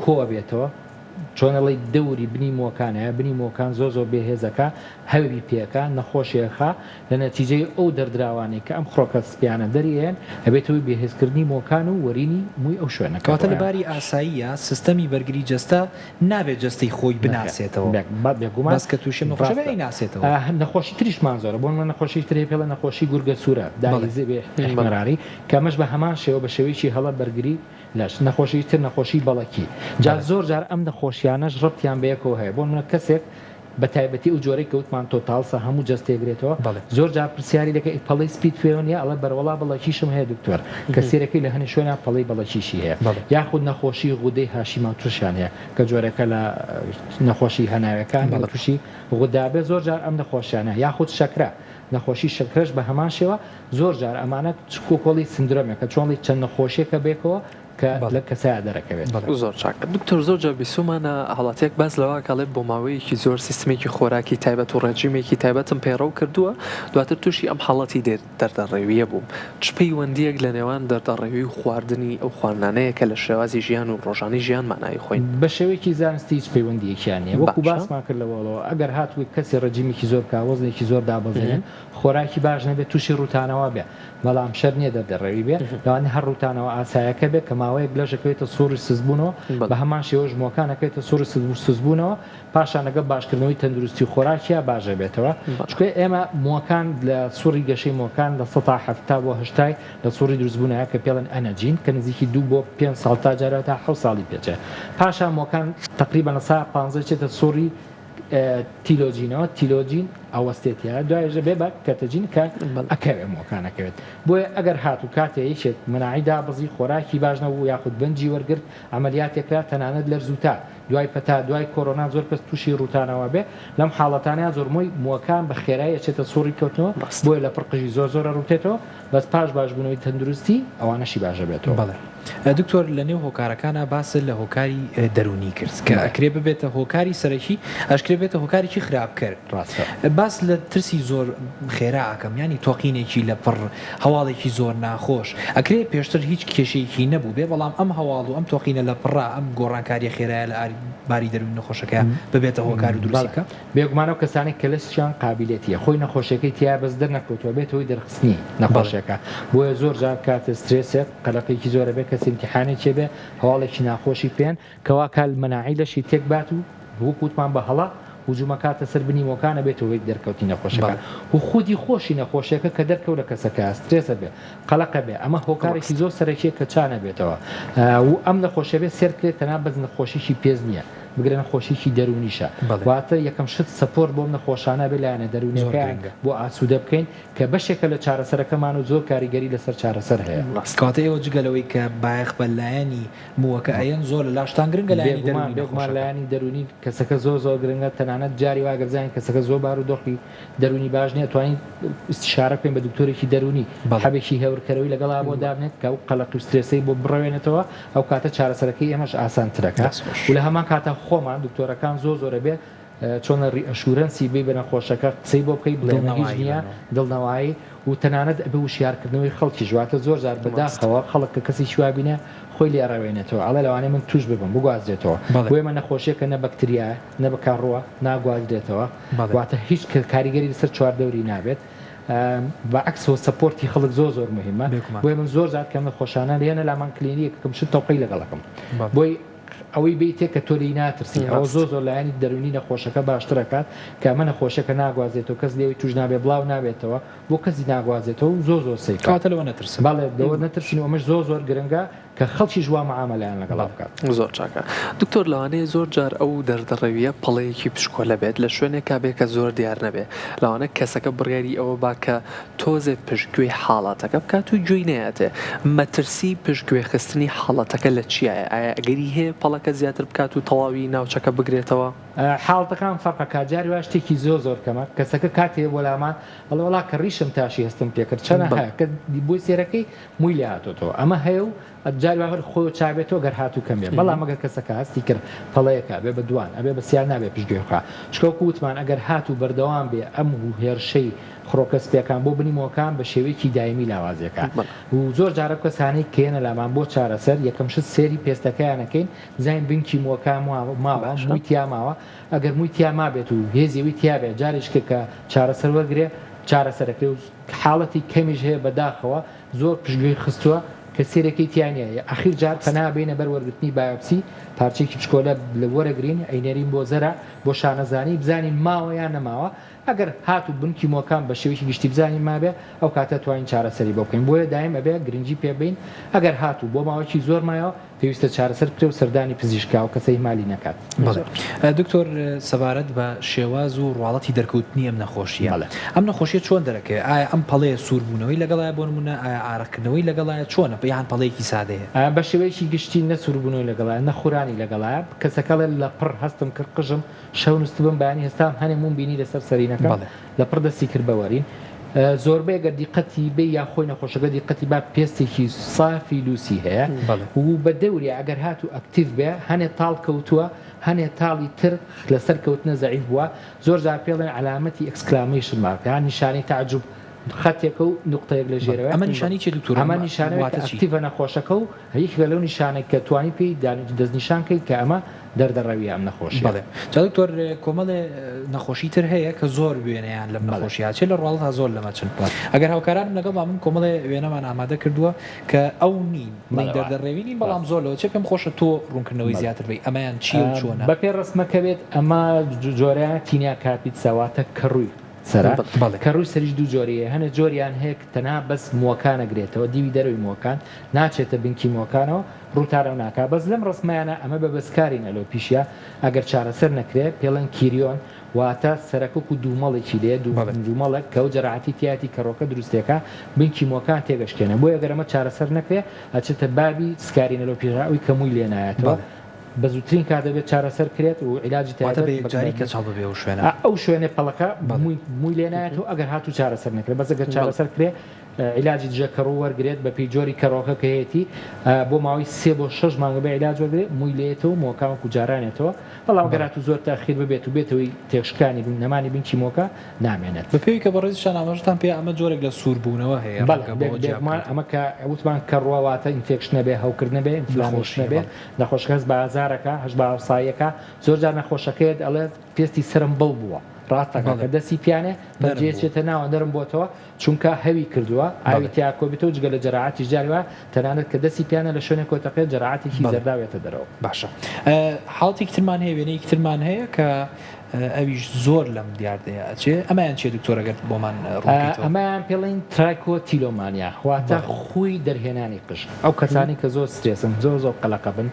کۆ ئەبێتەوە چۆن ئەڵێی دەوری بنی موەکان هەیە بنی موەکان زۆر زۆر بێ هێزەکا هەوری پێکا نەخۆشی ئەخا لە نەتیجەی ئەو دەردراوانەی کە ئەم خڕۆکە سپیانە دەری ئەیەن ئەبێتە هۆی بێهێزکردنی موەکان و وەرینی موی ئەو شوێنە کە کەواتە لە باری ئاساییە سیستەمی بەرگری جەستە نابێت جەستەی خۆی بناسێتەوە بێگومان بەس کە تووشی ئەم نەخۆشیە بێ ئەیناسێتەوە. نەخۆشی تریشمان زۆرە بۆ نمونە نەخۆشی تر هەیە پێڵێن نەخۆشی گورگە سوورە داری زێبێ احمراری کە ئەمەش بە هەمان شێوە بە شێوەیەکی هەڵە بەرگری لەش، نەخۆشیی تر نەخۆشیی بەڵەکی، جا زۆر جار ئەم نەخۆشیانەش ڕەبتیان بەیەکەوە هەیە، بۆ نمونە کەسێک بە تایبەتی ئەو جۆرەی کە وتمان totalis ە هەموو جەستەی ئەگرێتەوە، زۆر جار پرسیاری دەکەی ئەی پەڵەی سپیت پێوە نییە؟ ئەڵێ بەرەوەڵا بەڵەکیشم هەیە دکتۆر، کە سەیرەکەی لە هەنێ شوێنا پەڵەی بەڵەکیشی هەیە، یاخود نەخۆشیی غودەی هاشیماتوشیان هەیە کە جۆرێکە لە نەخۆشیی هەناوێکان کە تووشی غودە بێت، زۆر جار ئەم نەخۆشیانە، یاخود شەکرە، نەخۆشی شەکرەش بە هەمان شێوە، زۆر جار ئەمانە چ کۆکۆڵی سندرۆمێکە چۆنڵی چەند نەخۆشیەکە بێکەوە کە لە کەسایا دەرەکەوێت. زۆر چاکە دکتۆر زۆر جار بیستومانە هاوڵاتیەک باس لەوە ئەکا ئەڵێ بۆ ماوەیەکی زۆر سیستمێکی خۆراکی تایبەت و ڕێجیمێکی تایبەتم پەیڕەو کردووە دواتر توشی ئەم حاڵەتی دەردەڕێویە بووم چ پەیوەندیەک لە نێوان دەردەڕێوی و خواردنی ئەو خواردنانەیە کە لە شێوازی ژیان و ڕۆژانەی ژیانمانا ئەیخۆین؟ بە شێوەیەکی زانستی هیچ پەیوەندیەکیان نیە وەکو باسمان کرد لەوەڵەوە ئەگەر هاتوو کەسێ ڕێجیمێکی زۆر بکا وەزنێکی زۆر دابەزێنێ خۆراکی باش نەبێت توشی ڕوتانەوە بێ بەڵام شەرت نیە دەردەڕەوی بێ لەوانەیە هەر ڕوتانەوە ئاسایەکە بێ کە ماوەی. ماوەیەک لەش ئەکەوێتە سوڕی سستبوونەوە، بە هەمان شێوەش مووەکان ئەکەوێتە سوڕی سستبوونەوە، پاشان لەگەڵ باشکردنەوەی تەندروستی و خۆراکیا باش ئەبێتەوە، چونکە ئێمە مووەکان لە سوڕی گەشەی مووەکان 70% بۆ هەشتای لە سوڕی دروستبوونایە کە پێڵێن anagen کە نزیکی دوو بۆ پێنج ساڵ تا جارێ تا حەوت ساڵی پێچێ پاشان مووەکان تەقریبەن 15% چێتە سوڕی telogen ەوە telogen ئەوەستێت تیایە دوایش دەبێ بە catagen کە ئەکەوێ مووەکان ئەکەوێت بۆیە ئەگەر هاتوو کاتێ یەکێک مەناعەی دابەزی خۆراکی باش نەبوو یاخود بەنجی وەرگرت عەمەلیاتێک کرا تەنانەت لەرز و تا دوای پەتا دوای کۆرۆنا زۆر کەس تووشی ڕووتانەوە بێ لەم حاڵەتانەیا زۆر مووی مووەکان بە خێرایی ئەچێتە سوڕی کەوتنەوە بۆیە لەپڕ قژی زۆر زۆر ئەڕووتێتەوە بەس پاش باشبوونەوەی تەندروستی ئەوانەشی باش ئەبێتەوە. بەڵێ دکتۆر لە نێو هۆکارەکانا باست لە هۆکاری دەروونی کرد کە ئەکرێ ببێتە هۆکاری سەرەکی ئەشکرێ بێتە هۆکارێکی خراپکەر ڕاستە. باس لە ترسی زۆر خێرا ئەکەم یانی تۆقینێکی لە پڕ هەواڵێکی زۆر ناخۆش ئەکرێ پێشتر هیچ کێشەیەکی نەبووبێ بەڵام ئەم هەواڵ و ئەم تۆقینە لە پڕا ئەم گۆڕانکاریە خێرایە لە باری دەروونی نەخۆشەکەیا ببێتە هۆکار و دروستی بەڵێ بکا؟ بێگومان ئەو کەسانەی کە لەشیان قابیلەتیە خۆی نەخۆشیەکەی تیایە بەس دەرنەکەوتوە بێتە هۆی دەرخستنی نەخۆشیەکە بۆیە زۆر جار کاتێ سترێسێک قەلەقیەکی زۆر ئەبێ کەس ئیمتیحانێکی ئەبێ هەواڵێکی ناخۆشی پێن کە وا کە مەناعەی لەشی تێک بات و وەک وتمان بە هەڵە هجوم ئەکاتە سەر بنی مۆکان ئەبێتە هۆی دەرکەوتنی نەخۆشەکە و خودی خۆشی نەخۆشیەکە کە دەرکەوت لە کەسەکە سترێس ئەبێ قەلەق ئەبێ ئەمە هۆکارێکی زۆر سەرەکیە کە چا نەبێتەوە و ئەم نەخۆشیە بێ سێر کرێت تەنها بەس نەخۆشیی پێست نیە بگرە نەخۆشیی دەروونیشە واتە یەکەم شت support بۆم نەخۆشانە بێ لایەنە دەروونیەکەیان بۆ ئاسوودە بکەین کە بەشێکە لە چارەسەرەکەمان و زۆر کاریگەری لەسەر چارەسەر هەیە. کەواتە ئێوە جگە لەوەی کە بایەخ بە لایەنی مووەکە ئەیەن زۆر لە لاشتان گرنگە لایەنی بێگومان دەروونی بێگومان نەخۆشەکە. لایەنی دەروونی کەسەکە زۆر زۆر گرنگە تەنانەت جاری وایە گەر بزانین کەسەکە زۆر بارودۆخی دەروونی باش نیە توانین ئیستیشارە بکەین بە دکتۆرێکی دەروونی حەبێکی هێورکەرەوەی لەگەڵا بۆ دابنێت کە ئەو قەلەقی و سترێسەی بۆ بڕەوێنێتەوە ئەو کاتە چارەسەرەکەی ئێمەش ئاسانترەکە و لە هەمان کاتا خۆمان دکتۆرەکان زۆر زۆرە بێ چۆنە reassurance ی بی بە نەخۆشەکە قسەی بۆ بکەی بڵێ ئەمە هیچ نییە دڵنەوایی و تەنانەت ئەبێ وشیارکردنەوەی خەڵکیش واتە زۆر جار بەداخەوە خەڵک کە کەسێکی وا بینێ خۆی لێ ئەڕەوێنێتەوە ئەڵێ لەوانەیە من توش ببم بگوازرێتەوە بۆ ئێمە نەخۆشیەکە نە بەکتریایە نە بە کاڕووە ناگوازرێتەوە واتە هیچ کاریگەری لەسەر چواردەوری نابێت بە عەکسەوە support ی خەڵک زۆر زۆر مهمە بۆیە من زۆر جار کەم نەخۆشانە لێنە لامان کلینیکەکەم شت تەوقەی لەگەڵەکەم بۆی ئەوەی بیتێ کە تۆ لێی ناترسی ئەوە زۆر زۆر لایەنی دەروونی نەخۆشەکە باشتر ئەکات کە ئەمە نەخۆشیەکە ناگوازێتەوە کەس لێوەی توش نابێ بڵاو نابێتەوە بۆ کەسی ناگوازێتەوە و زۆر زۆر safe ە. کەواتە لەوە نەترسن. بەڵێ لەوە نەترسن و ئەمەش زۆر زۆر گرنگە کە خەڵکیش وا معامەلەیان لەگەڵا بکات. زۆر چاکە دکتۆر لەوانەیە زۆر جار ئەو دەردەڕەویە پەڵەیەکی بچکۆلە بێت لە شوێنێکا بێ کە زۆر دیار نەبێ لەوانە کەسەکە بڕیاری ئەوە با کە تۆزێ پشتگوێی حاڵەتەکە بکات و گوێی نەیاتێ، مەترسی پشتگوێ خستنی حاڵەتەکە لە چیایە؟ ئایا ئەگەری هەیە پەڵەکە زیاتر بکات و تەواوی ناوچەکە بگرێتەوە؟ حاڵەتەکان فەرق ئەکات جاری وایە شتێکی زۆر زۆر کەمە کەسەکە کاتێ بۆ لامان ئەڵێ وەڵا کە ڕیشم تاشی هەستم پێکرد چەنە هەیە کە بۆی سێرەکەی مووی لێ هاتۆتەوە ئەمە هەیە و جاری وا هەر خۆی چابێتەوە گەر هاتوو کەم بێ بەڵام ئەگەر کەسەکە هەستی کرد پەڵەیەکە ئەبێ بە دوان ئەبێ بە سیان نابێ پشتگوێ بخا چونکە وەکو وتمان ئەگەر هاتوو بەردەوام بێ ئەم هێرشەی خڕۆکە سپیەکان بۆ بنی مۆکان بە شێوەیەکی دایمی لاوازیەکا و زۆر جار ئەو کەسانەی کە یەنە لامان بۆ چارەسەر یەکەم شت سێری پێستەکەیان ئەکەین بزانین بنکی مۆکان ماوە موی تیا ماوە ئەگەر موی تیا مابێت و هێزی ئەوی تیا بێت جارێکە کە چارەسەر وەرگرێ چارەسەرەکرێ و حاڵەتی کەمیش هەیە بەداخەوە زۆر پشتگوێی خستووە کە سێرەکەی تیا نیە ئەخیر جار پەنا بەینە بەر وەرگرتنی بایۆپسی پارچەیەکی بچکۆلە وەرەگرین ئەینێرین بۆ زەرع بۆ شانەزانی بزانین ماوە یان نەماوە ئەگەر هاتوو بنکی مۆکان بە شێوەیەکی گشتی بزانین مابێ ئەو کاتە توانین چارەسەری بۆ بکەین بۆیە دایم ئەبێ گرنگی پێ بەین ئەگەر هاتوو بۆ ماوەیەکی زۆر مایەوە پێویستە چارەسەر بکرێ و سەردانی پزیشک کا و کەسە ئیهمالی نەکات. بەڵێ دکتۆر سەبارەت بە شێواز و ڕواڵەتی دەرکەوتنی ئەم نەخۆشییە ئەم نەخۆشیە چۆن دەرەکەوێ ئایا ئەم پەڵەیە سووربوونەوەی لەگەڵایە بۆ نموونە ئایا ئارەقکردنەوەی لەگەڵایە چۆنە یان پەڵەیەکی سادەیە؟ بە شێوەیەکی گشتی نە سووربوونەوەی لەگەڵایە نە خورانی لەگەڵایە کەسەکە ئەڵێ لەپڕ هەستم کرد قژم شەو نوستبم بەیانی هەستام هەنێ موم بینی لەسەر سەرینەکەم لەپڕ دەستی کرد بە وەرین زۆربەی گەر دیقەتی بێ یا خۆی نەخۆشەکە دیقەتی با پێستێکی سافی لوسی هەیە و بە دەوری ئەگەر هاتوو active بێ هەنێ تاڵ کەوتووە هەنێ تاڵی تر لەسەر کەوتنە زەعیف بووە زۆر جار پێڵێن عەلامەتی exclamation mark یان نیشانەی تەعجوب. خەتێکە و نوقتەیەک لە ژێرەوەیە. ئەمە نیشانەی چیە دکتۆر؟ ئەمە نیشانەیە واتە کە چی؟ ئەکتیڤە نەخۆشەکە و یەکێکە لەو نیشانەی کە توانی پێی دەستنیشان کەی کە ئەمە دەردەڕەویە ئەم نەخۆشیە. بەڵێ جا دکتۆر کۆمەڵێ نەخۆشی تر هەیە کە زۆر وێنەیان لەم نەخۆشیە ئەچێ لە ڕواڵەتا زۆر لەمە چن ئەگەر هاوکارانم لەگەڵما بن کۆمەڵێ وێنەمان ئامادە کردووە کە ئەو نین بڵێین دەردەڕێوی نین بەڵام زۆر لەوە چێ پێم خۆشە تۆ ڕوونکردنەوەی زیاتر بەی ئەمەیان چیە و چۆنە؟ بەپێی ڕەسمەکە بێت ئەمە جۆرەیان tinea capitis ە واتە کەڕووی سەرە کەڕووی سەریش دوو جۆری هەیە هەنێ جۆریان هەیە کە تەنها بەس مووەکان ئەگرێتەوە دیوی دەرەوەی مووەکان ناچێتە بنکی مووەکانەوە ڕووتارەو ناکا بەس لەم ڕەسمەیانە ئەمە بە بە scarring alopecia ئەگەر چارەسەر نەکرێ پێڵێن kerion واتە سەرەک وەکو دوومەڵێکی لێ دوومەڵێک کە ئەو جەراحەتی تیایەتی کەڕووەکە دروستێکا بنکی مووەکان تێگەشکێنێ بۆیە گەر ئەمە چارەسەر نەکرێ ئەچێتە بابی scarring alopecia ئەوی کە مووی لێ نایەتەوە بە زووترین کات دەبێت چارەسەر کرێت و عیلاجی واتە تایبەت بە یەکجاری کەچەڵ ببێ ئەو شوێنە. ئەو شوێنەی پەڵەکە مووی لێ نایەتەوە ئەگەر هاتوو چارەسەر نەکرێت بەس ئەگەر چارەسەر کرێ عیلاجی دژە کەڕوو وەرگرێت بەپێی جۆری کەڕووەکە کە هەیەتی بۆ ماوەی سێ بۆ شەش مانگ بێ عیلاج وەرگرێت مووی لێیەتەوە مووەکان وەکو جارانێتەوە بەڵام گەر هاتوو زۆر تاخیر ببێت و بێتەوەی تێکشکانی نەمانی بنکی مووەکە نامێنێت. بەپێی کە بەڕێزیشتان ئاماژەتان پێ ئەمە جۆرێک لە سووربوونەوە هەیە بەڵێ ڕەنگە بەوە جیا بێگومان بکرێتەوە. ئەمە کە وتمان کەڕووە واتە infection ە بێ هەوکردنە بێ inflammation ە نەخۆشیە بێ بەڵێ. نەخۆشەکە هەست بە ئازارەکا هەست بە ئاوساییەکا زۆر جار نەخۆشەکەیەت ئەڵێت پێستی سەرم بڵ بووە ڕاستەکا بەڵێ کە دەستی پیانێ نەرم پەنجەیە بووە. چێتە ناوە نەرم بۆتەوە چونکە هەوی کردووە ئاوی بەڵێ. تیا کۆبێتەوە جگە لە جەراعەتیش جاری وایە تەنانەت کە دەستی پیانە لە شوێنێک کۆتەقێت جەراعەتێکی بەڵێ. زەرداو ێتە دەرەوە. باشە حاڵەتێکی ترمان هەیە وێنەیەکی ترمان هەیە کە ئەویش زۆر لەم دیاردەیە ئەچێ ئەمەیان چیە دکتۆر ئەگەر بۆمان ڕوون بکەیتەوە؟ ئەمەیان پێڵین trichotillomania واتە خووی دەرهێنانی قژ ئەو کەسانی کە زۆر سترێسن زۆر زۆر قەلەقە بن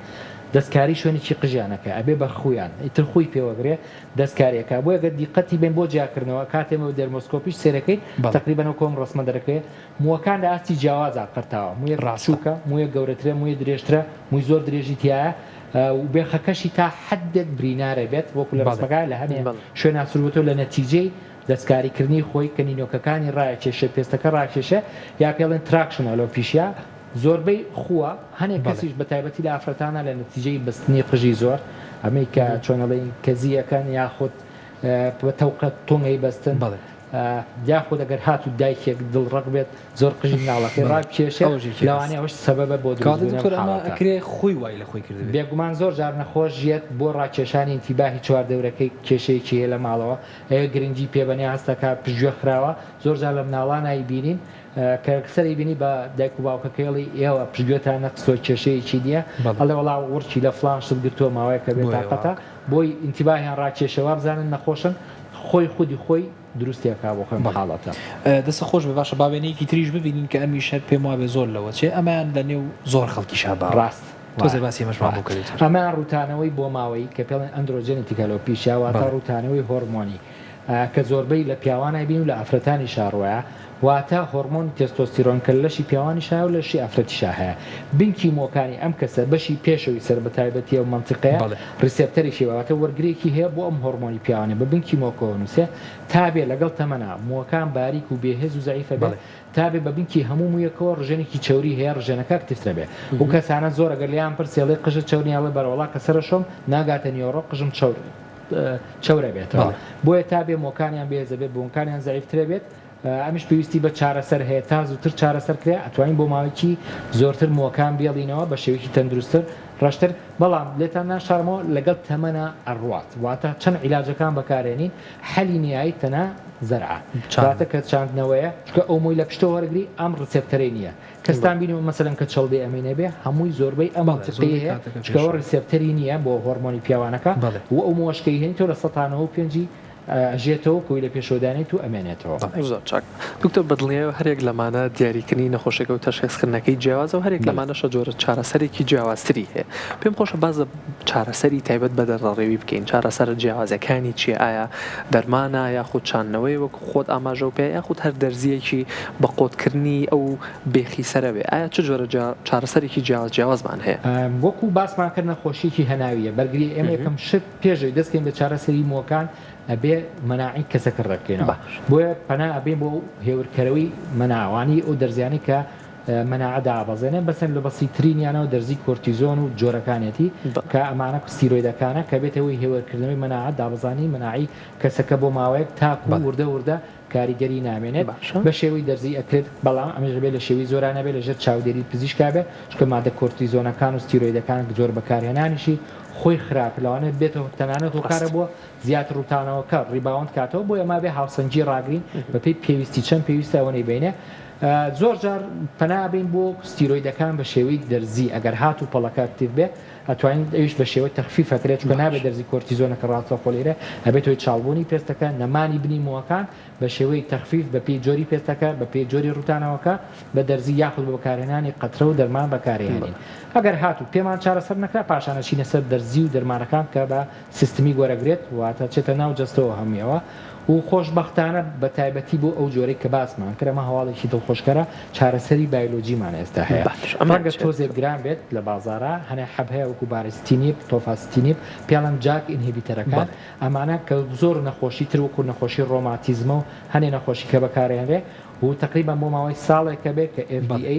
دەستکاری شوێنێکی قژیان ئەکا ئەبێ بە خوویان ئیتر خووی پێوەگرێ دەستکاری ئەکا بۆیە گەر دیقەتی بەین بۆ جیاکردنەوە کاتێ ئێمە بە dermoscope یش سەیرەکەین تەقریبەن وەکو ئەم ڕەسمە دەرەکەوێ مووەکان لە ئاستی جیاوازا قرتاوە موویەک بچووکە موویەک گەورەترە موویە درێژترە مووی زۆر درێژی تیایە و بێخەکەشی تا حەدێک برینارە بێت وەکو لە ڕەسمەکە لە هەنێ شوێنا سوور بۆتەوە لە نەتیجەی دەستکاری کردنی خۆی کە نینۆکەکانی ڕایەکێشێ پێستەکە ڕاکێشێ یا پێڵێن traction alopecia زۆربەی خووە هەنێک کەسیش بە تایبەتی لە ئافرەتانە لە نەتیجەی بەستنی قژی زۆر ئەمەی کە چۆنەڵێن کەزیەکەن یاخود بە تەوقە تۆنگەی بەستن یاخود ئەگەر هاتوو دایکێک دڵ ڕەق بێت زۆر قژی مناڵەکەی ڕابکێشێ لەوانەیە ئەوەش سەبەبە بۆ دروستبوونی ئەم حاڵەتە. ئەکرێ خۆی وای لە خۆی کردبێ. بێگومان زۆر جار نەخۆش یەت بۆ ڕاکێشانی ئینتیباهی چواردەورەکەی کێشەیەکی هەیە لە ماڵەوە ئەیەوێ گرنگی پێ بەنێ هەست دەکا پشتگوێ خراوە زۆر جار لە مناڵانا ئەیبینین کە سەر ئەیبینی بە دایک و باوکەکەی ئەڵێی ئێوە پشتگوێتان نەخستووە کێشەیەکی نییە ئەڵێ وەڵا وڕکی لە فڵان شت گرتووە ماوەیەکە بێتاقەتە بۆی ئینتیباهیان ڕاکێشێ وابزانن نەخۆشن خۆی خودی خۆی دروستی ئەکا بۆ خۆی ئەم حاڵەتە. دەستت خۆش بێ باشە با وێنەیەکی تریش ببینین کە ئەمیش هەر پێم وابێ زۆر لەوە چێ ئەمەیان لە نێو زۆر خەڵکیشا باوە. ڕاست تۆزێ وایە باسی ئەمەشمان بۆ وایە بکە دکتۆر. ئەمەیان ڕووتانەوەی بۆماوەیی کە پێڵێن androgenetic alopecia واتە ڕووتانەوەی هۆڕمۆنی کە زۆربەی لە پیاوان ئەیبین و لە ئافرەتانیشا ڕوایە واتە هۆڕمۆنی تێستۆستیرۆن کە لە لەشی پیاوانیشا هەیە و لە لەشی ئافرەتیشا هەیە بنکی مووەکانی ئەم کەسە بەشی پێشەوی سەر بە تایبەتی ئەو مەنتیقەیە receptor ێکی هەیە واتە وەرگرێکی هەیە بۆ ئەم هۆڕمۆنی پیاوانە بە بنکی مووەکەوە نووسێ تا بێ لەگەڵ تەمەنا مووەکان باریک و بێهێز و زەعیفە بێ تا بێ بە بنکی هەموو موویەکەوە ڕژێنێکی چەوری هەیە ڕژێنەکە active ترە بێ و کەسانە زۆر ئەگەر لێیان پرسی ئەڵێ قژت چەور نیە ئەڵێ بەرەوەڵا کە سەرەشۆم ناگاتە نیوەڕۆ قژم چەور چەورە بێتەوە بۆیە تا بێ مووەکانیان بێهێزە بێت مووەکانیان زەعیفترە بێت ئەمیش پێویستی بە چارەسەر هەیە تا زووتر چارەسەر کرێ ئەتوانین بۆ ماوەیەکی زۆرتر مووەکان بێڵینەوە بە شێوەیەکی تەندروستتر ڕەشتر بەڵام لێتان ناشارمەوە لەگەڵ تەمەنا ئەڕوات واتە چەند عیلاجەکان بەکارێنین حەلی نیایی تەنها زەرعە واتە کە چاندنەوەیە چونکە ئەو مووی لە پشتەوە وەرەگری ئەم receptor ەی نییە کەستان بینیوە مەسەلەن کە چەڵدەی ئەمەی نەبێ هەمووی زۆربەی ئەم مەنتیقەی هەیە چونکە ئەوە receptor ی نییە بۆ هۆرمۆنی پیاوانەکە و ئەو مووەشکەی هێنیتەوە 95% ی ئەژێتەوە کۆی لە پێشەوە دانێت و ئەمێنێتەوە. زۆر چاک دکتۆر بەدڵنیایەوە هەریەک لەمانە دیاریکردنی نەخۆشیەکە و تەشخیسکردنەکەی جیاوازە و هەریەک لەمانەشە جۆرە چارەسەرێکی جیاوازتری هەیە پێم خۆشە باس لە چارەسەری تایبەت بە دەردەڕێوی بکەین چارەسەرە جیاوازەکانی چیە ئایا دەرمانە یاخود چاندنەوەی وەکو خۆت ئاماژەو پێ یاخود هەر دەرزیەکی بە قۆتکردنی ئەو بێخی سەرە بێ ئایا چ جۆرە چارەسەرێکی جیاواز جیاوازمان هەیە؟ وەکو باسمان کرد نەخۆشیەکی هەناویە بەرگری ئێمە یەکەم شت پێش ئەوەی دەست کەین بە چارەسەری مووەکان ئەبێ مەناعەی کەسەکە ڕێک بکەینەوە بۆیە پەنا ئەبەین بۆ هێورکەرەوەی مەناعەوانی ئەو دەرزیانەی کە مەناعە دابەزێنێ بەسەر لە بەسیترینیانەوە دەرزی کۆرتیزۆن و جۆرەکانێتی کە ئەمانە ستیرۆیدەکانە کە بێتە هۆی هێورکردنەوەی مەناعە دابەزانی مەناعەی کەسەکە بۆ ماوەیەک تاکو وردە وردە. کاریگەری نامێنێت باشە. بە شێوەی دەرزی ئەکرێت بەڵام ئەمەش ئەبێت لە شێوەی زۆرا نەبێت لە ژێر چاودێری پزیشکا بێت چونکە مادە کۆرتیزۆنەکان و ستیرۆیدەکان زۆر بەکارهێنانیشی خۆی خراپ لەوانەیە بێتە تەنانەت هۆکارە ڕاست. بۆ زیاتر ڕووتانەوەکە rebound کاتەوە بۆیە ئەمە ئەبێ هاوسەنگی ڕاگرین بەپێی پێویستی چەند پێویستە ئەوەنەی بەینێ زۆر جار پەنا ئەبەین بۆ ستیرۆیدەکان بە شێوەی دەرزی ئەگەر هاتوو پەڵەکە active بێ ئەتوانین ئەویش بە شێوەی تەخفیف ئەکرێت چونکە نابێت باش. دەرزی کۆرتیزۆنەکە ڕاستەوخۆ لێرە ئەبێت هۆی چاڵبوونی پێستەکە نەمانی بنی مووەکان بە شێوەی تەخفیف بە پێی جۆری پێستەکە بە پێی جۆری ڕووتانەوەکە بە دەرزی یاخود بە بەکارهێنانی قەترە و دەرمان بەکارێهێنین ئەگەر هاتوو پێمان چارەسەر نەکرا پاشان ئەچینە سەر دەرزی و دەرمانەکان کە بە سیستمی وەرەگرێت واتە چێتە ناو جەستەوە هەموویەوە و خۆشبەختانە بە تایبەتی بۆ ئەو جۆرەی کە باسمان کرد ئەمە هەواڵێکی دڵخۆشکەرە چارەسەری بایلۆجیمان ئێستا هەیە باش ئەمە ڕەنگە چیە تۆزێک گران بێت لە بازاڕا هەنێ حەب هەیە وەکو baricitinib tofacitinib پێڵەن JAK inhibitor ەکان بەڵێ. ئەمانە کە زۆر نەخۆشی تر وەکو نەخۆشی ڕۆماتیزمە و هەنێ نەخۆشی کە بەکارێنرێ و تەقریبەن بۆ ماوەی ساڵێکە بێ کە بەڵێ. FDA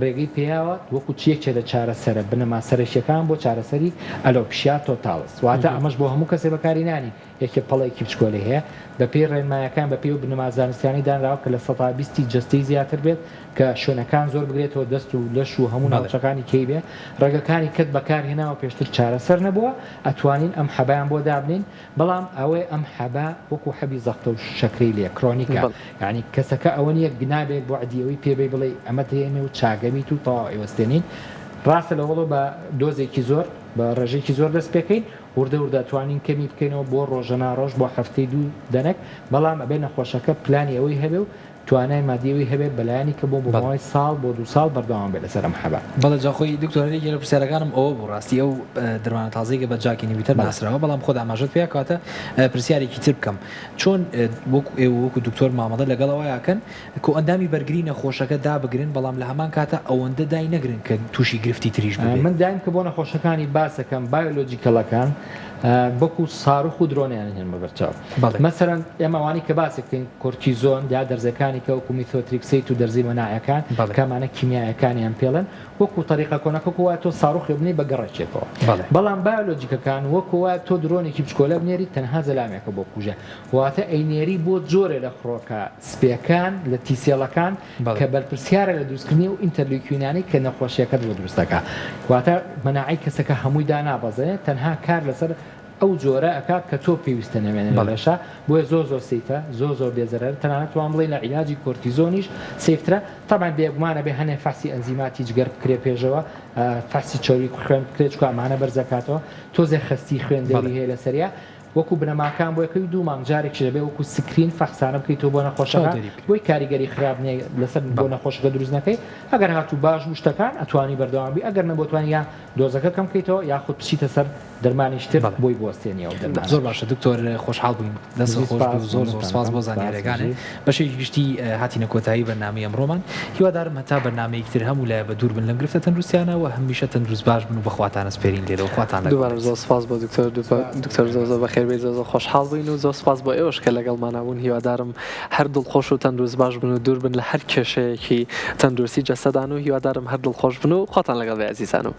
ڕێگەی پێیاوە وەکو چ یەکێ لە چارەسەرە بنەما سەرەکیەکان بۆ چارەسەری alopecia totalis واتە ئەمەش بۆ هەموو کەسێ بەکاری نانی یەکێ پەڵەیەکی بچکۆلەی هەیە بەپێی ڕێنمایەکان بەپێی ئەو بنەما زانستیانەی دانراوە کە 20% ی جەستەی زیاتر بێت کە شوێنەکان زۆر بگرێتەوە دەست و لەش و هەموو بەڵێ. ناوچەکانی کەی بێ ڕێگەکانی کەت بەکار هێناوە پێشتر چارەسەر نەبووە ئەتوانین ئەم حەبەیان بۆ دابنێین بەڵام ئەوەی ئەم حەبە وەکو حەبی زەختە و شەکرەی لێ chronic ە بەڵێ. یانی کەسەکە ئەوە نیە نابێت وەعدی ئەوەی پێ بەی بڵێی ئەمەت هێنێ و چاکەبیت و تەواو ئەیوەستێنین ڕاستە لەوەڵەوە بە dose ێکی زۆر بە ڕێژەیەکی زۆر دەست پێکەین وردە وردە توانین کەمی بکەینەوە بۆ ڕۆژەنا ڕۆژ بۆ هەفتەی دوو دەنەک بەڵام ئەبێ نەخۆشەکە پلانی ئەوەی هەبێ و توانای مادی ئەوەی هەبێت بەلایەنی کە بۆ بۆ بەڵێ. ماوەی ساڵ بۆ دوو ساڵ بەردەوام بێت لەسەر ئەم حەبە. بەڵێ جا خۆی دکتۆر هەر یەکێ لە پرسیارەکانم ئەوە بوو ڕاستی ئەو دەرمانە تازەی کە بە JAK inhibitor بەڵێ. ناسراوە بەڵام خۆت ئاماژەت پێیا کەواتە پرسیارێکی تر بکەم چۆن وەکو ئێوە وەکو دکتۆر مامەڵە لەگەڵ ئەوە ئەکەن کۆئەندامی بەرگری نەخۆشەکە دابگرن بەڵام لە هەمان کاتا ئەوەندە دای نەگرن کە تووشی گرفتی تریش ببێ؟ من دایم کە بۆ نەخۆشەکانی باس ئەکەم biological ەکان وەکو ساروخ و درۆنیان هێنمە بەرچاو بەڵێ. مەسەلەن ئێمە ئەوانەی کە باس ئەکەین کۆرتیزۆن یا دەرزەکانی کە وەکو methotrexate و دەرزی مەناعەکان بەڵێ. کە ئەمانە کیمیایەکانیان پێڵێن وەکو تەریقە کۆنەکە وەکو وایە تۆ ساروخێ بنێی بە گەڕەکێکەوە بەڵێ. بەڵام بایۆلۆجیکەکان وەکو وایە تۆ درۆنێکی بچکۆلە بنێری تەنها زەلامێکە بۆ کوژە واتە ئەینێری بۆ جۆرێ لە خڕۆکە سپیەکان لە T cell ەکان بەڵێ. کە بەرپرسیارە لە دروستکردنی ئەو interleukin انەی کە نەخۆشیەکەت بۆ دروست دەکا واتە مەناعەی کەسەکە هەمووی دانابەزێنێت تەنها کار لەسەر ئەو جۆرە ئەکا کە تۆ پێویستە نەمێنێ لە بەڵێ. لەشا بۆیە زۆر زۆر safe ە زۆر زۆر بێ زەرەرە تەنانەت توان بڵێین لە عیلاجی کۆرتیزۆنیش safe ترە تەبعەن بێگومان ئەبێ هەنێ فەحسی ئەنزیماتی جگەر بکرێ پێشەوە فەحسی چەوری خوێن بکرێ چونکە ئەمانە بەرزەکاتەوە تۆزێ خەستی خوێن دەوری بەڵێ. هەیە لەسەریا وەکو بنەماکان بۆ یەکەوی دوو مانگ جارێکیش دەبێ وەکو screen فەحسانە بکەیتەوە بۆ نەخۆشەکە چاودێری بکرێت. بۆی کاریگەری خراپ نیە لەسەر بۆ بەڵێ. نەخۆشەکە دروست نەکەی ئەگەر هاتوو باش بوو شتەکان ئەتوانی بەردەوام بی ئەگەر نەبوو ئەتوانی یا dose ەکە کەم بکەیتەوە یاخود بچیتە سەر دەرمانیش تر بەڵێ. بۆی بوەستێنی ئەو دەرمانە. زۆر باشە دکتۆر خۆشحاڵ بووین دەست بژی خۆش بی سپاس و زۆر زۆر مەمنونتان سپاس ئەکەم بۆ سپاس زانیاریەکانت بژی. بەشێکی گشتی هاتینە کۆتایی بەرنامەی ئەمڕۆمان هیوادارم هەتا بەرنامەیەکی تر هەموو لایە بە دوور بن لەم گرفتە تەندروستیانە و هەمیشە تەندروست باش بن و بەخواتان ئەسپێرین لێرەوە خواتان لەگەڵ دووبارە بێت. زۆر سپاس بۆ دکتۆر سپاس دکتۆر زۆر زۆر مەمنونتان بەخێر بێی زۆر زۆر خۆشحاڵ بووین و زۆر سپاس بۆ ئێوەش کە لەگەڵمانا بوون هیوادارم هەر دڵخۆش و تەندروست باش بن و دوور بن لە هەر کێشەیەکی تەندروستی جەستەدان و هیوادارم هەر دڵخۆش بن و خواتان لەگەڵ بێ ئازیزانم.